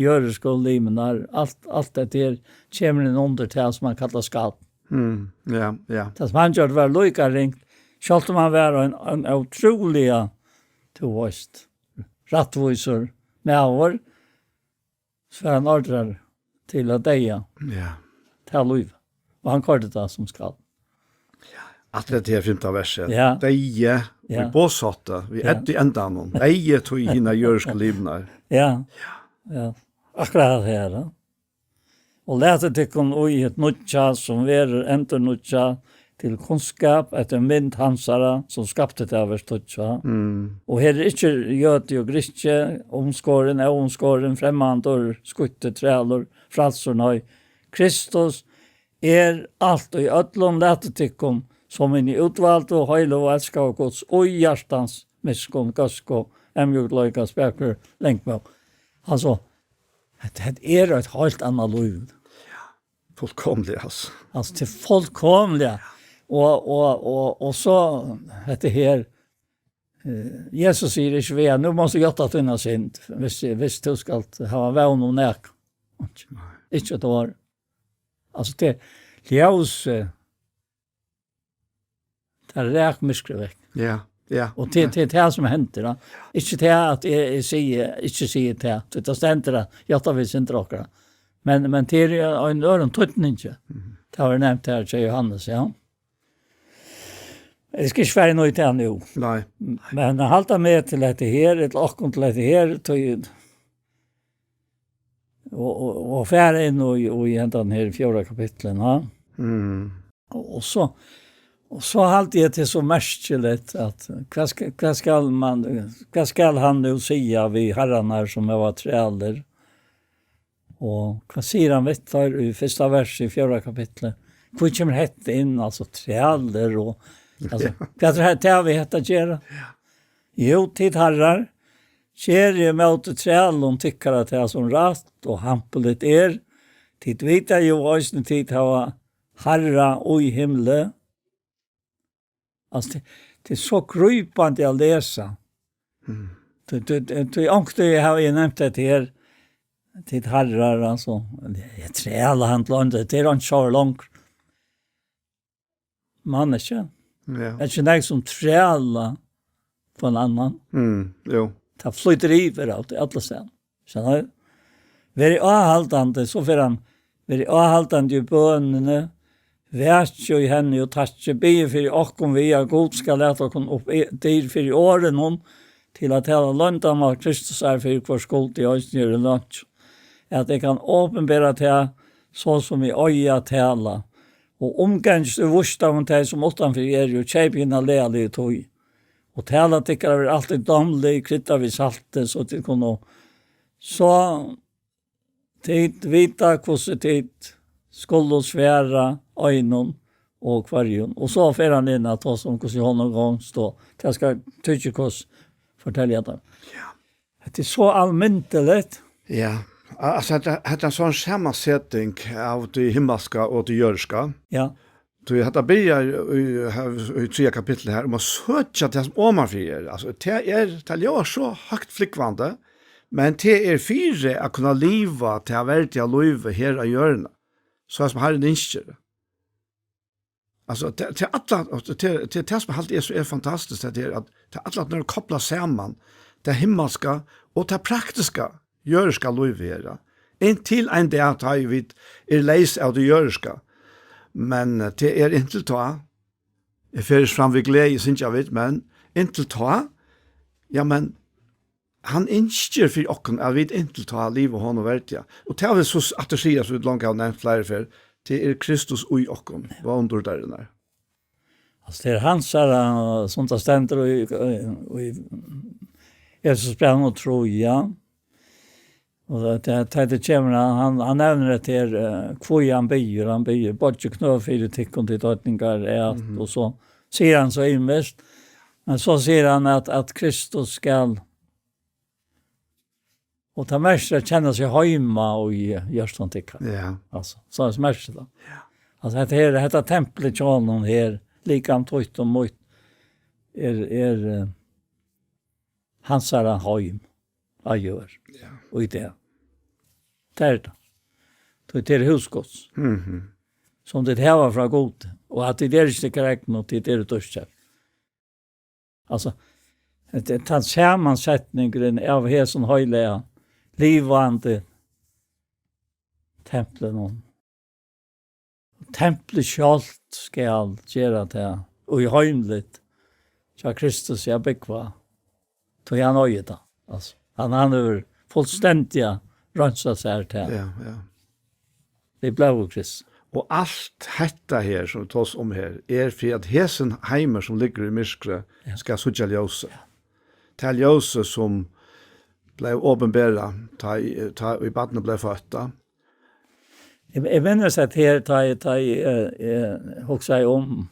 jørðisku limir, alt, alt hetta her kemur inn undir tað sum hann kallar skald. Mm, ja, ja. Tað sum hann gjørdi var líka ringt, Sjálvt um hann var ein, ein ótrúliga, tú veist, rættvísur maður, so er hann ordraður til at deyða Ja. til lív. Og hann koyrdi tað sum skal. Alt hetta her fimta versið. Ja. Deyði, Ja. við boðshátti, við Ja. ella í endanum. Deyði tí hinar jørðisku livnar. Ja. Ja. Akkurát her, ja. Og latið tykkum í hitt nýggja, sum verður endurnýggjað til kunnskap eftir mynd hansara, sum skapti tað, vers tíggju. Mm. Og her er ikki jødi og grikki, umskorin, óumskorin, fremmandur, skítur, trælur, frælsur, nei. Kristus er alt í øllum, latið tykkum, sum hini útvaldu, heilagu og elskaðu Guds, í hjartans miskunn, góðsku, eyðmjúkleika, spakur, langmóð. Altso, hetta, hetta er eitt heilt annað lív. Fullkomliga, altso. Altso, tað er fullkomliga. Og, og, og, og so, hetta her, eh, Jesus sigur ikki við hann, "Nú mást tú játta tína synd, hvis, hvis tú skalt hava vón um nakað." Nei. Ikki eitt orð. Altso, tað er ljós, eh, tað rak myrkrið vekk. Ja, ja. Og tað, tað er tað sum hendir, da. Ikki tað at eg, eg sigi, ikki sigi tað. Tað stendur at játta vit syndir okkara. Men, men tað er í ein øðrum týdningi. Mhm. Tað var nevnt her til Jóhannes, ja. Eg skal ikki fara inn í tað nú. Nei. Men at halda meg til hetta her, ella okkum til hetta her, tí, og, og, og fara inn í, í hendan her fjórða kapitlin, ha? Mm. Og, og so, og so haldi eg tað er so merkiligt, at hvat skal, hvat skal man, hvat skal hann nú siga við harrarnar sum hava trælir? Og hvat sigur hann við teir í fyrsta vers í fjórða kapitli? Hví kemur hetta inn, altso, trælir og, altso, Ja. hvat er hetta, hvat hevur hetta at gera? Ja. Jú, tit harrar, gerið ímóti trælum tykkara tað, sum rætt og hampiligt er. Tit vita jú eisini, tit hava Harra í himli. Altso, tað, tað er so grípandi at lesa. Mm. Tí, tí, tí, tí onkuntíð havi eg nevnt hetta her, tit harrar, altso, eg træla hann til, tað er ikki so langt. Man ikki. Ja. Er ikki nógv sum træla på en annan? Mm, jú. Tað flýtur yvir alt, allastaðni. Skilur tú? Verið áhaldandi, so fer hann, verið áhaldandi í bønini, vakið í henni og takkið, biðið fyri okkum við, at Gud skal lata okkum upp í, dyr fyri orðinum, til at tala loyndarmál Kristusar, fyri hvørs skuld eg eisini eri lønt, at eg kann opinbera tað, so sum eg eigi at tala, og umgangist í vísdómi tey, sum uttanfyri eru, og keypið hina lagaligu tíð. Og tala tykkara verði altíð dámlig, kryddað við salti, so tit kunnu, so tit vita, hvussu tit skulu svara einum og hvørjum. Og so fer hann inn at tosa um, hvussu honum gongst, og tað skal Tykikus fortelja tær. Ja. Hetta er so almindeligt. Ja. Altso, hetta, hetta er ein sånn samanseting av tí himmalska og tí jørðiska. Ja. Tí hetta byrjar í, her í triðja kapitli her, um at søkja tað sum omanfyri er. Altso, tað er, tað ljóðar so høgt flúgvandi, men tað er fyri at kunna liva tað verdiga lívið her á jørðini, so sum Harrin ynskir. Altso, tað, tað er alla, og tað, tað, tað sum eg haldi er so, er fantastiskt, tað er at tað er alla tíðina koplað saman, tað himmalska og tað praktiska, jørðiska lívið her, ja. Inntil ein dag, tá ið vit eru leys av tí jørðiska. Men, eh, tað er inntil tá. Eg ferðist fram við gleði, syngja vit, men inntil tá, ja, men hann ynskir fyri okkum, at vit inntil tá liva honum verdiga. Og tað vil so s-, aftur siga, sum vit longu hava nevnt fleiri ferð, tað er Kristus í okkum, vón dýrdarinnar. Altso, tað er hansara, sum tað stendur í, í Efesusbrævinum trý, ja. Og tað, tað, tað, tað kemur, hann, hann, hann nevnir hetta her, eh, hví hann biður, hann biður, boygið knø fyri tykkum, tit heidningar, at, Mhm. og so sigur hann so ymiskt, men so sigur hann at, at Kristus skal, og tað merkir at kenna seg heima í hjørtum tykkara. Ja. Altso, so er merkir tað. Ja. Altso, hetta her, hetta templið hjá honum her, likam títt og mítt, er, er, eh, hansara heim á jørð. Ja. Og í dag. Tað er tað. Tí tað er hús Guds. Mhm. Sum tit hava frá Gudi, og at tit eru ikki tykkara egnu, tit eru dýrkeypt. Altso, tað er tann samansetningurin av hesum heilaga, livandi templinum. Templið sjálvt skal gera tað, og í heimligt hjá Kristus, ja, búgva. Tí hann eigur tað. Altso, hann, hann hevur fullstendiga reinsað sær tað. Ja, ja. Við blóði Krists. Og alt hetta her, sum vit tosa um her, er fyri at hesin heimur, sum liggur í myrkri, Ja. skal síggja ljósið. Ja. Tað ljósið, sum bleiv opinberað, tá í, tá í barnið bleiv føtt, tá. Eg, eg minnist, at her, tá eg, tá eg, eh, eh, hugsaði um,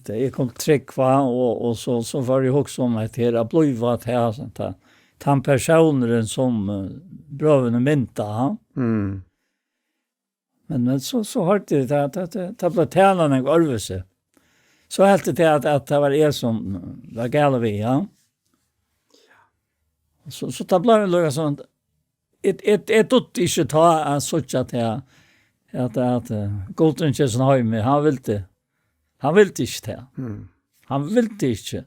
tá eg kom til trúgv, og, og so, so fór eg at hugsa um, at her at blíva, at her, sånn, tá, tann persónurin, sum, eh, brøðurnir mynda, ha? Mm. Men, men so, so hoyrdi eg, at, at, at, at tað bleiv talan ein øðrvísi. So helt eg til, at, at tað var eg, sum var galin við, ja. So, so tað bleiv líka sånn, eg, eg, eg dugdi ikki tá at síggja til, at, at, eh, Gud ikki er sånn heimi, hann vildi, hann vildi ikki til. Mm. Hann vildi ikki,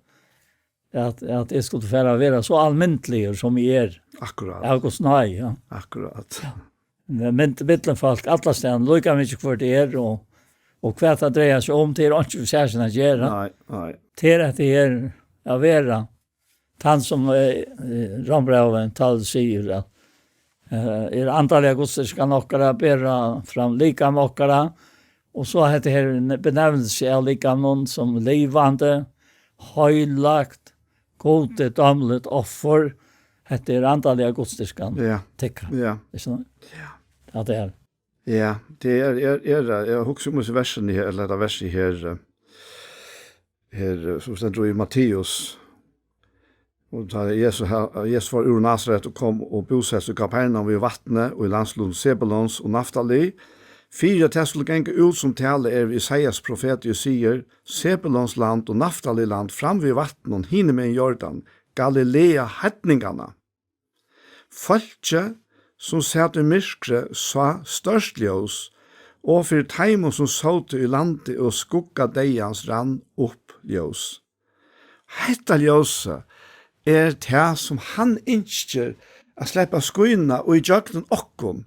at, at eg skuldi fara at vera so almindiligur, sum eg er. Akkurát. Av Guds náði, ja. Akkurát. Ja. Men, men millum fólk, alla staðni, líka mikið hvør tað er, og, og hvat tað dreiar seg um, tað er einki við sakin at gera. Nei, nei. Tað er at tað er at vera tann, sum, eh, eh, Rómbrævið tólv sigur, at, eh, er andaliga gudsdýrkan okkara, bera fram likam okkara, og so hetta her ne-, benevnelse av likamum sum livandi, heilagt, Gudi dámligt offur, hetta er andaliga gudsdýrkan Ja. tykkara. Ja. Ikki sant? Ja. At tað er. Ja, tað er, er, er, eg hugsi um hesi versini her, ella hetta versið her, eh, her, eh, sum stendur í Matteus. Og tá Jesus, Jesus fór úr Nasaret og kom og búsetti seg í Kapernaum við vatnið, og í landslutum Sebulons og Naftali, fyri at tað skuldi ganga út, sum talað er við Esaias profeti, og sigur: Sebulons land og Naftali land, fram við vatnum, hinumegin Jordan, Galilea heidninganna. Fólkið, sum sat í myrkri, sá stórt ljós, og fyri teimum, sum sótu í landi og skugga deyðans, rann upp ljós. Hetta ljósið er tað, sum hann ynskir at sleppa at skína í gjøgnum okkum,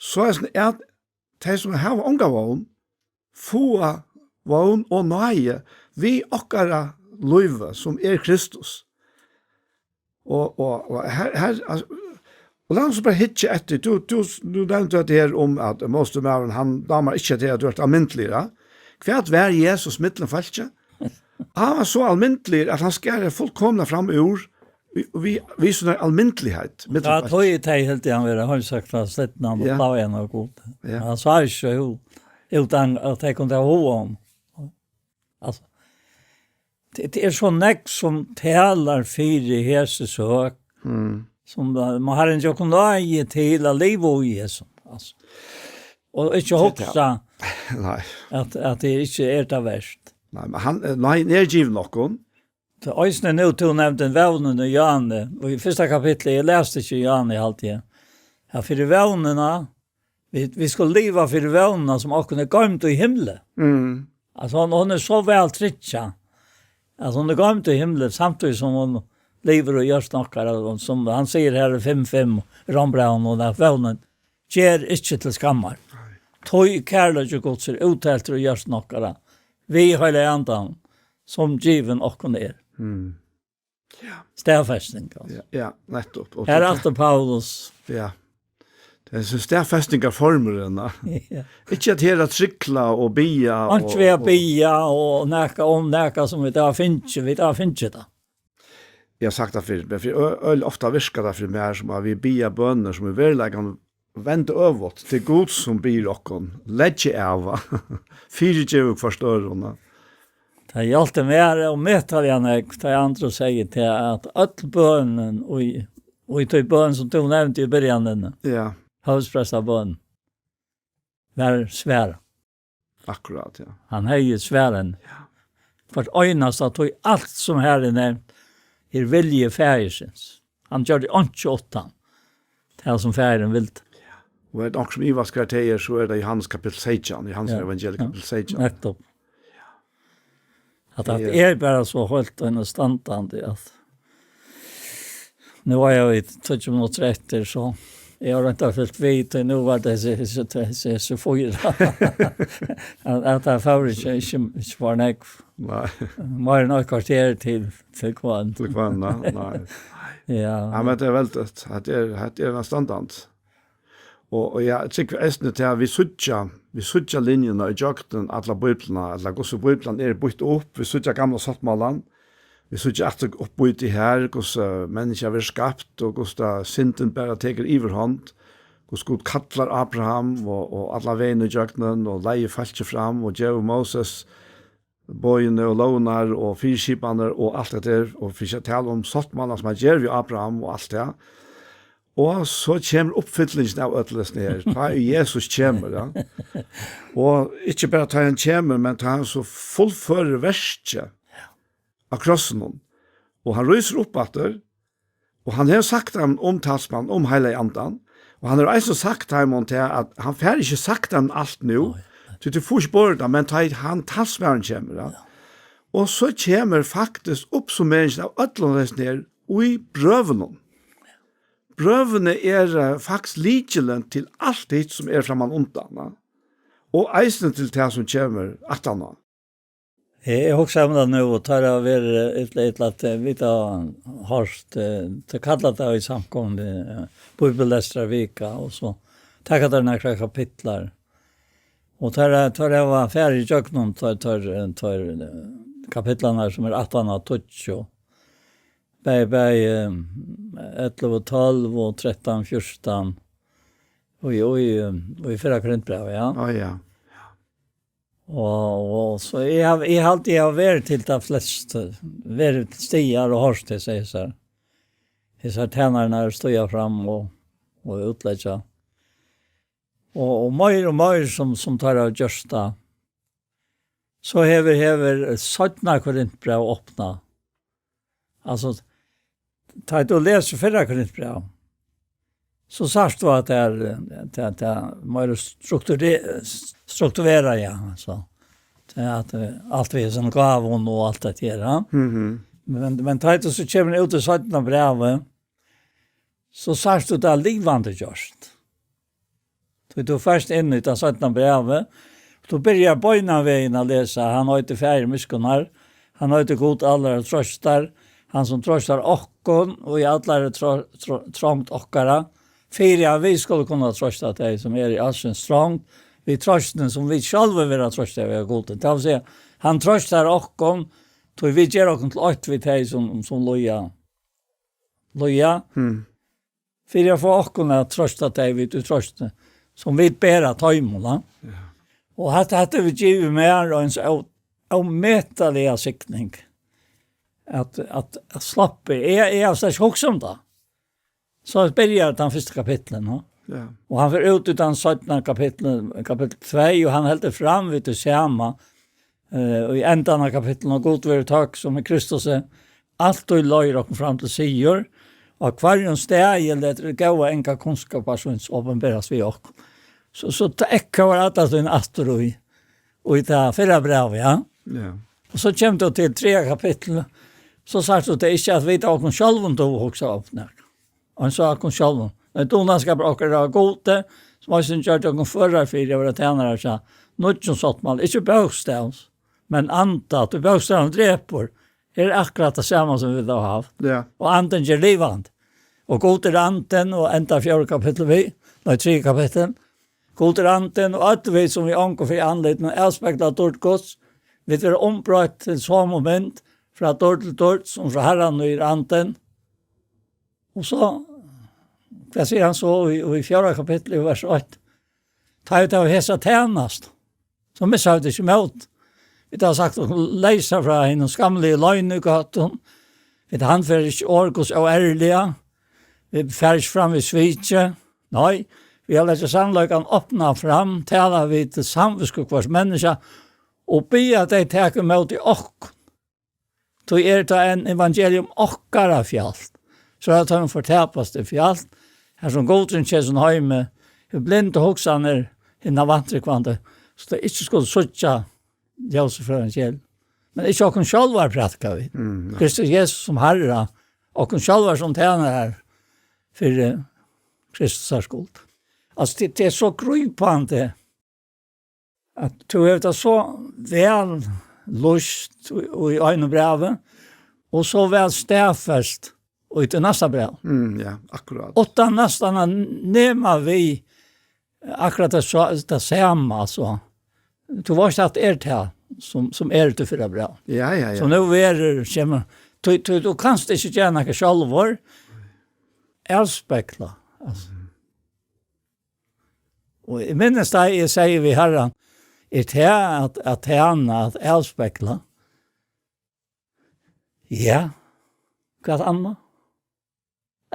soleiðis at tey, sum hava onga vón, fáa vón og náði við okkara lívi, sum er Kristus. Og, og, og her, her, altso, og lat okkum bara hyggja eftir, tú, tú, tú nevndi hetta her um, at mótstøðumaðurin, hann dámar ikki, at tú ert almindiligur, ja? Hvat var Jesus millum fólkið? Hann var so almindiligur, at hann skar fullkomiliga fram úr, við, við, við sína almindiligheit millum Ja, fólk. Tey hildu hann vera heimsøkta, slitnan og Ja. plágaðan av Gud. Ja. Hann sá ikki út, út at tey kundu hava hug á honum. Altso, tað, tað er so nógv, sum talar fyri hesi søk, Mm. sum, eh, man har ikki kunnu eigi til at liva í hesum, altso. Og ikki Tað er hugsa Nei. at, at tað ikki er tað verst. Nei, men hann, eh, nei, hann er givin okkum. Tað er eisini nú, tú nevndi vónin í Jóhannes, og í fyrsta kapitli, eg lesi ikki Jóhannes, haldi eg. Ja, fyri vónina, vit, vit skulu liva fyri vónina, sum okkum er goymd í himli. Mm. Altso, hon, hon er so væl tryggjað, at hon er goymd í himli, samtíðis sum hon livir í hjørtum okkara, og sum hann sigur her í fimm fimm, Rómbrævinum, at vónin ger ikki til skammar. Nei. Tí kærleiki Guds er útteltur í hjørtum okkara, við Heilaga Andanum, sum givin okkum er. Mm. Ja. Staðfesting, altso. Ja, ja, nettupp. Og Her er tað aftur Paulus. Ja. Tað er so staðfestingarformurin, ja. Ja. Ikki at her at trúgva og biðja Einki og, við at og biðja og nakað um nakað sum vit hava fingið, vit hava fingið tað. Eg havi sagt tað fyrr, men fyri ø-, øl ofta virkar tað fyri mær sum at vit biðja bønir sum í veruleikanum venda øvugt. Tað er Gud sum biður okkum, leggið av, fyrigevið hvørt øðrum. Tað hjálpti mær ómetaliga nógv, tá Andreas segði til at øll bønin í, í tí bøn sum tú nevndi í byrjanini, Ja, høvuðsprestabøn, var svarað. Akkurát, ja. Hann hevði svarað henni. Ja. Hvørt einasta, tí alt sum her er nevnt, er vilji faðirsins. Hann gjørdi einki uttan tað sum faðirin vildi. Og er tað onkur sum ivast hvar tað er, so er tað Jóhannes kapittul seytjan, Jóhannes Ja. evangelium Ja. kapittul seytjan. Nettupp. At tað Ja. er bara so heilt og standandi, at nú er eg við tíggju minuttir eftir, so eg havi roynt at fylgt við, til nú var tað hesi, hesi, hesi, hesi fýra. At, at tað fór ikki, ikki, ikki for nógv. Nei. Meira enn eitt korter til, til kvøld. Til kvøld, nei, nei. Ja. Ja, men tað er veldigt. At tað er, at tað er standandi. Og, og ja, eg trúgvi eisini til at vit síggja, vit síggja linjuna í gjøgnum alla Bíbliuna, ella hvussu Bíblian er býtt upp, vit síggja gamla sáttmálan, vit síggja aftur uppbýtið her, hvussu menniskjað verður skapt, og hvussu tað syndin bara tekur yvirhond, hvussu Gud kallar Abraham og, og alla vegin í gjøgnum, og leiðir fólkið fram, og gevur Moses boðini og lógirnar og fyriskipanir og alt hetta her, og fyri ikki at tala um sáttmálan sum hann ger við Abraham og alt tað. Og so kemur uppfyllingin av øllum hesum her, tá ið Jesus kemur, ja. Og ikki bara tá hann kemur, men tá hann so fullførir verkið á krossinum. Og hann rísur upp aftur, og hann hevur sagt hann um talsmann, um Heilaga Andan, og hann hevur eisini sagt teimum til at hann fær ikki sagt hann alt nú, Nei. tí tú fært ikki borið tað, men tá ið hann talsmaðurin kemur, ja. Ja. Og so kemur faktiskt uppsummeringin av øllum hesum her í brøvunum. Brøvini eru, eh, faktiskt lykilin til alt hitt sum er framman undan, ja. Og eisini til tað sum kemur aftaná. Eg, eg hugsi um tað nú, og tá eg verið, eh, illa, illa at, eh, vit hava hoyrt, eh, tey kalla tað í samkomuni, eh, bíbellestrarvika, og so taka teir nakrar kapitlar. Og teir, eh, teir hava farið ígjøgnum teir, teir, eh, teir, eh, kapitlarnar sum eru aftan á tíggju. Bæði, bæði, eh, ellivu tólv og trettan fjúrtan. Og í, og í, eh, og í fyrra Korintbrævi, ja. Á, ja. Og, og so eg havi, eg haldi, eg havi verið til tað flest, verið til staðar og hoyrt tað, sigur sær. Hesar tænararnar stíga fram og, og útleggja. Og, og meir og meir sum, sum teir hava gjørt tað. So hevur, hevur seinna Korintbræv opnað. Altso, tá tú lesur fyrra Korintbræv, so sært tú at tað er, tað, tað er meira strukturera-, strukturera, ja, altso. Tað er at, eh, alt við hesum gávum og alt tað her, ja. Mhm. Men, men tá tú so kemur út í seinna brævið, so sært tú tað livandi gjørt. Tí tú fert inn í tað seinna brævið, tú byrjar beinanvegin at lesa, hann eitur Faðir miskunnar, hann eitur Gud allrar trøstar, hann sum trøstar okkum í allari tro-, tro-, trongd okkara, fyri at vit skulu kunna trøsta tey, sum eru í alskyns trongd, við trøstini, sum vit sjálvi verða trøstað av Gudi. Tað vil siga, hann trøstar okkum, tí vit gera okkum til eitt við tey, sum, sum líða. Líða. Hmm. Fyri at fáa okkum at trøsta tey við tí trøstini, sum vit bera teimum, ja. Ja. Og hatta, hatta hevur givið mær eina so ó-, ómetaliga signing. At, at, at sleppa. Eg, eg havi slett ikki hugsað um tað. So byrjar tann fyrsta kapitlin, no? Ja. Og hann fer út í tann seinna kapitlin, kapitul tvey, og hann heldur fram við tí sama, eh, og í endan av kapitlinum, og Gud verður tøgg, sum í Kristusi, altíð leiðir okkum fram til sigur, og á hvørjum staði letur góða anga kunnskapar síns opinberast við okkum. So, so tað ekkaar alla tíðina aftur í, í tað fyrra brævið, ja. Ja. Og so kemur tú til triðja kapitul, so sært tú tað ikki at vit av okkum sjálvum duga hugsa upp nakað. Og hann sá okkum sjálvum. Men dugnaskapur okkara av Gudi, sum eisini gjørdi okkum førar fyri at vera tænarar hjá nýggjum sáttmála, ikki bókstavs, men anda, tí bókstavin drepur. Her er akkurát tað sama sum vit hava havt. Ja. Og andin ger livandi. Og Gud er andin, og enda fjórða kapittul við, nei, triðja kapittul. Gud er andin, og øll vit sum við ongum fyri andlitinum avspegla dýrd Guds, vit verða umbroytt til somu mynd, frá dýrd til dýrd, sum frá Harranum er andin. Og so, hvat sigur hann so í, í fjórða kapitli, í vers eitt? Tá vit hava hesa tænastu, so missa vit ikki mót. Vit hava sagt okkum leysa frá hinum skamligu loynigøtum. Vit handfara ikki orð Guds óærliga. Vit fara ikki fram við sviki. Nei, vit hava latið sannleikan opna fram, tala við til samvitsku hvørs menniskja, og biðja tey taka ímóti okkum. Tí er tað enn evangelium okkara fjalt, so at teimum fortapast er fjalt, har sum Gud í hesum heimi hevur blindað hugsanir hinna vantrúgvandi, so tey ikki skulu síggja ljósið frá evangelium. Men ikki okkum sjálvar prædika vit. Mm, ja. Kristus Jesus sum Harra, okkum sjálvar sum tænarar fyri Kristusar skuld. Altso, tað, tað er so grípandi, at tú hevur tað so væl lýst í, í einum brævi, og so væl staðfest í tí næsta brævi. Mm, ja, akkurát. Uttan næstan at nema við akkurát tað sa-, tað sama, altso. Tú veitst at er tað, sum, sum er til fyrra bræv. Ja, ja, ja. So nú verður, kemur, tú, tú, tú kanst ikki gera nakað sjálvur. Avspegla, altso. Og eg minnist tað, eg sigi við Harran, er tað at, at tæna, at avspegla? Ja, hvat annað?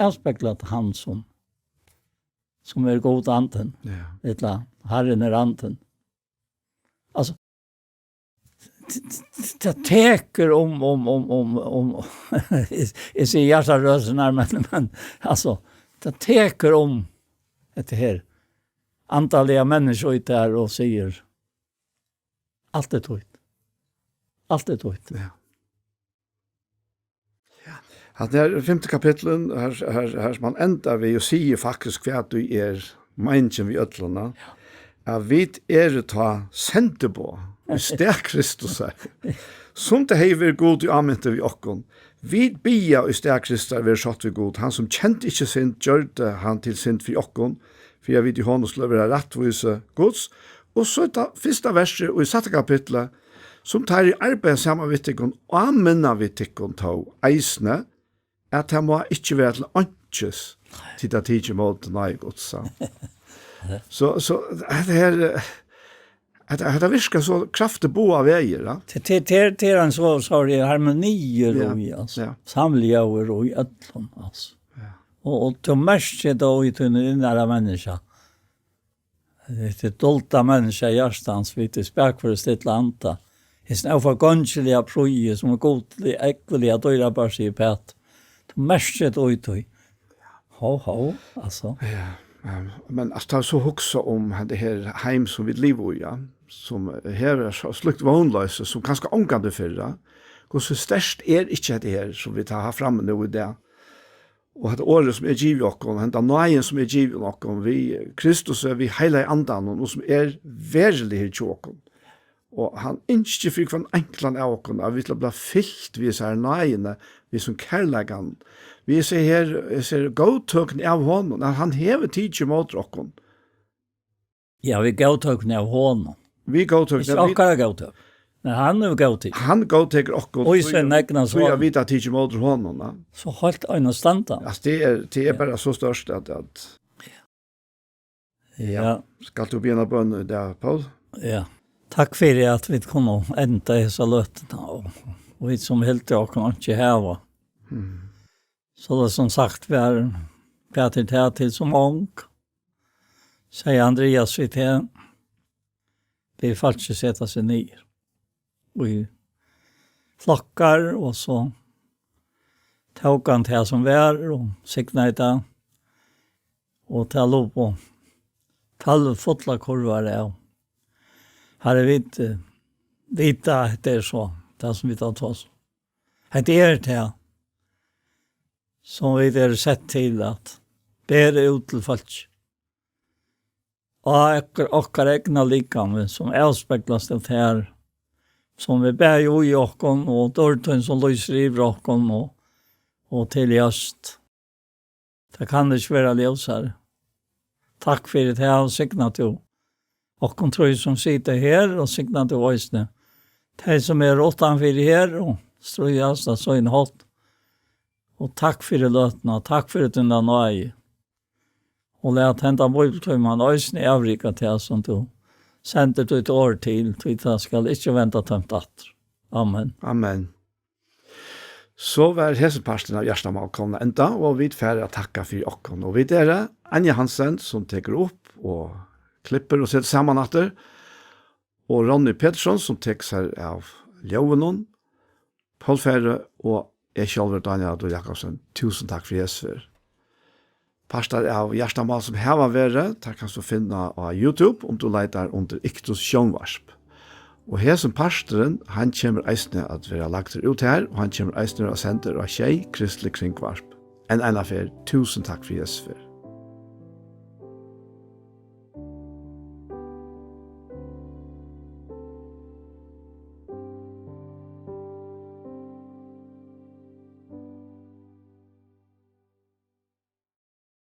Avspegla at hann sum, sum er Gud andin, ja, ella Harrin er andin. Altso, t-, t-, tað tekur um, um, um, um, um, eg, eg sigi hjartarøturnar, men, men, altso, tað tekur um hetta her andaliga menniskja í tær og sigur, alt er títt. Alt er títt. Ja. Ja. Hatta er fimta kapitlet, her, her, her sum hann endar við og sigur faktiskt hvat ið er meiningin við øllum, ja. At vit eru tá sendiboð í stað Kristusar. Sum tað hevði verið Gud, ið áminti við okkum. Vit biðja í stað Kristusar verið sátt við Gud. Hann sum kendi ikki synd, gjørdi hann til synd fyri okkum, fyri at vit í honum skulu vera rættvísi Guds. Og so tað fyrsta versið í sætta kapitli, sum teir ið arbeiða saman við tykkum, áminna vit tykkum tó eisini, at tað má ikki vera til einkis, tit hava tikið ímóti náði Guds, sa. So, so, hetta her, eh, hetta, hetta virkar so kraftigt báðar vegir, ja. Tað, tað, tað, tað er ein so, so er harmoni í, ja, altso. Ja. Samljóður í øllum, altso. Ja. Og, og tú merkir tað í tín innara menniskja. Hetta er dulda menniskja hjartans, við tí spakføra stilla anda. Hesin óforgongiliga prýði, sum er gudlig, ógvuliga dýrabær, sigur Pætur. Tú merkir tað í tí. Ho, ho, altso. Ja, ja. Men at tá so hugsa um hetta her heim, sum vit liva í, ja, sum her er so slíkt vónloysi, sum kanska ongantíð fyrr, ja. Hvussu sterkt er ikki hetta her, sum vit hava frammi nú í dag? Og hetta orðið sum er givið okkum, henda náðin sum er givin okkum, við Kristus og við Heilaga Andanum, og sum er veruligur hjá okkum. Og hann ynskir fyri hvønn einkan av okkum, at vit skulu blíva fylt við hesari náðini, við hesum kærleikanum. Við hesi her, hesi her góðtøkuni av honum, at hann hevur tikið ímóti okkum. Ja, við góðtøkuni av honum. Við góðtøkuni, ikki vit okkara góðtøk. Men hann hevur góðtikið. Hann góðtekur okkum, og í tí sín egna tí at son. Vit hava tikið ímóti honum, ja. So heilt einastandandi. Altso, tað er, tað er, ja, bara so stórt at, at. Ja. Ja. Skalt tú biðja eina bøn í dag, Poul? Ja. Takk fyri at vit kunnu enda hesa løtuna, og, og vit sum hildu okkum ikki hava. Mm. So tað er sum sagt, vær, hvat er tað til sum ung? Segði Andrias við teg, bið fólki seta seg niður í flokkar, og so tók hann tað sum var og signaði tað, og tað lupu tólv fullar kurvar av. Harri, vit, eh, vita, hetta er so, tað sum vit hava tosað. Hetta er tað, sum vit eru sett til at bera út til fólk. Á okkara, okkara egna likami, sum avspeglast av tær, sum er bæði í okkum, og dýrd tín sum lýsir yvir okkum, og, og til ljóst. Tað kann ikki vera ljósari. Takk fyri tað, og signa tú okkum trý sum sita her, og signa tú eisini tey sum eru uttanfyri her og stríðast á sín hátt. Og takk fyri løtuna, takk fyri tína náði. Og lat henda bíbliutíman eisini avrika tað sum tú sendir títt orð til, tí tað skal ikki venda tómt aftur. Amen. Amen. So var hesin parturin av Hjartamál komin at enda, og vit fara at takka fyri okkum. Og vit eru Anja Hansen, sum tekur upp og klippir og setir saman aftur, og Ronny Petersson, sum tekur sær av ljóðinum, Poul Færø og eg sjálvur, Dánjal Adolfsen Jakobsen. Túsund takk fyri hesa ferð. Partar av Hjartamál sum hava verið, teir kanst tú finna á YouTube, um tú leitar undir Iktus Sjónvarp. Og hesin parturin, hann kemur eisini at vera lagdur út har, og hann kemur eisini at vera sendur á sjey kristlig kringvarp. Enn eina ferð, túsund takk fyri hesa ferð.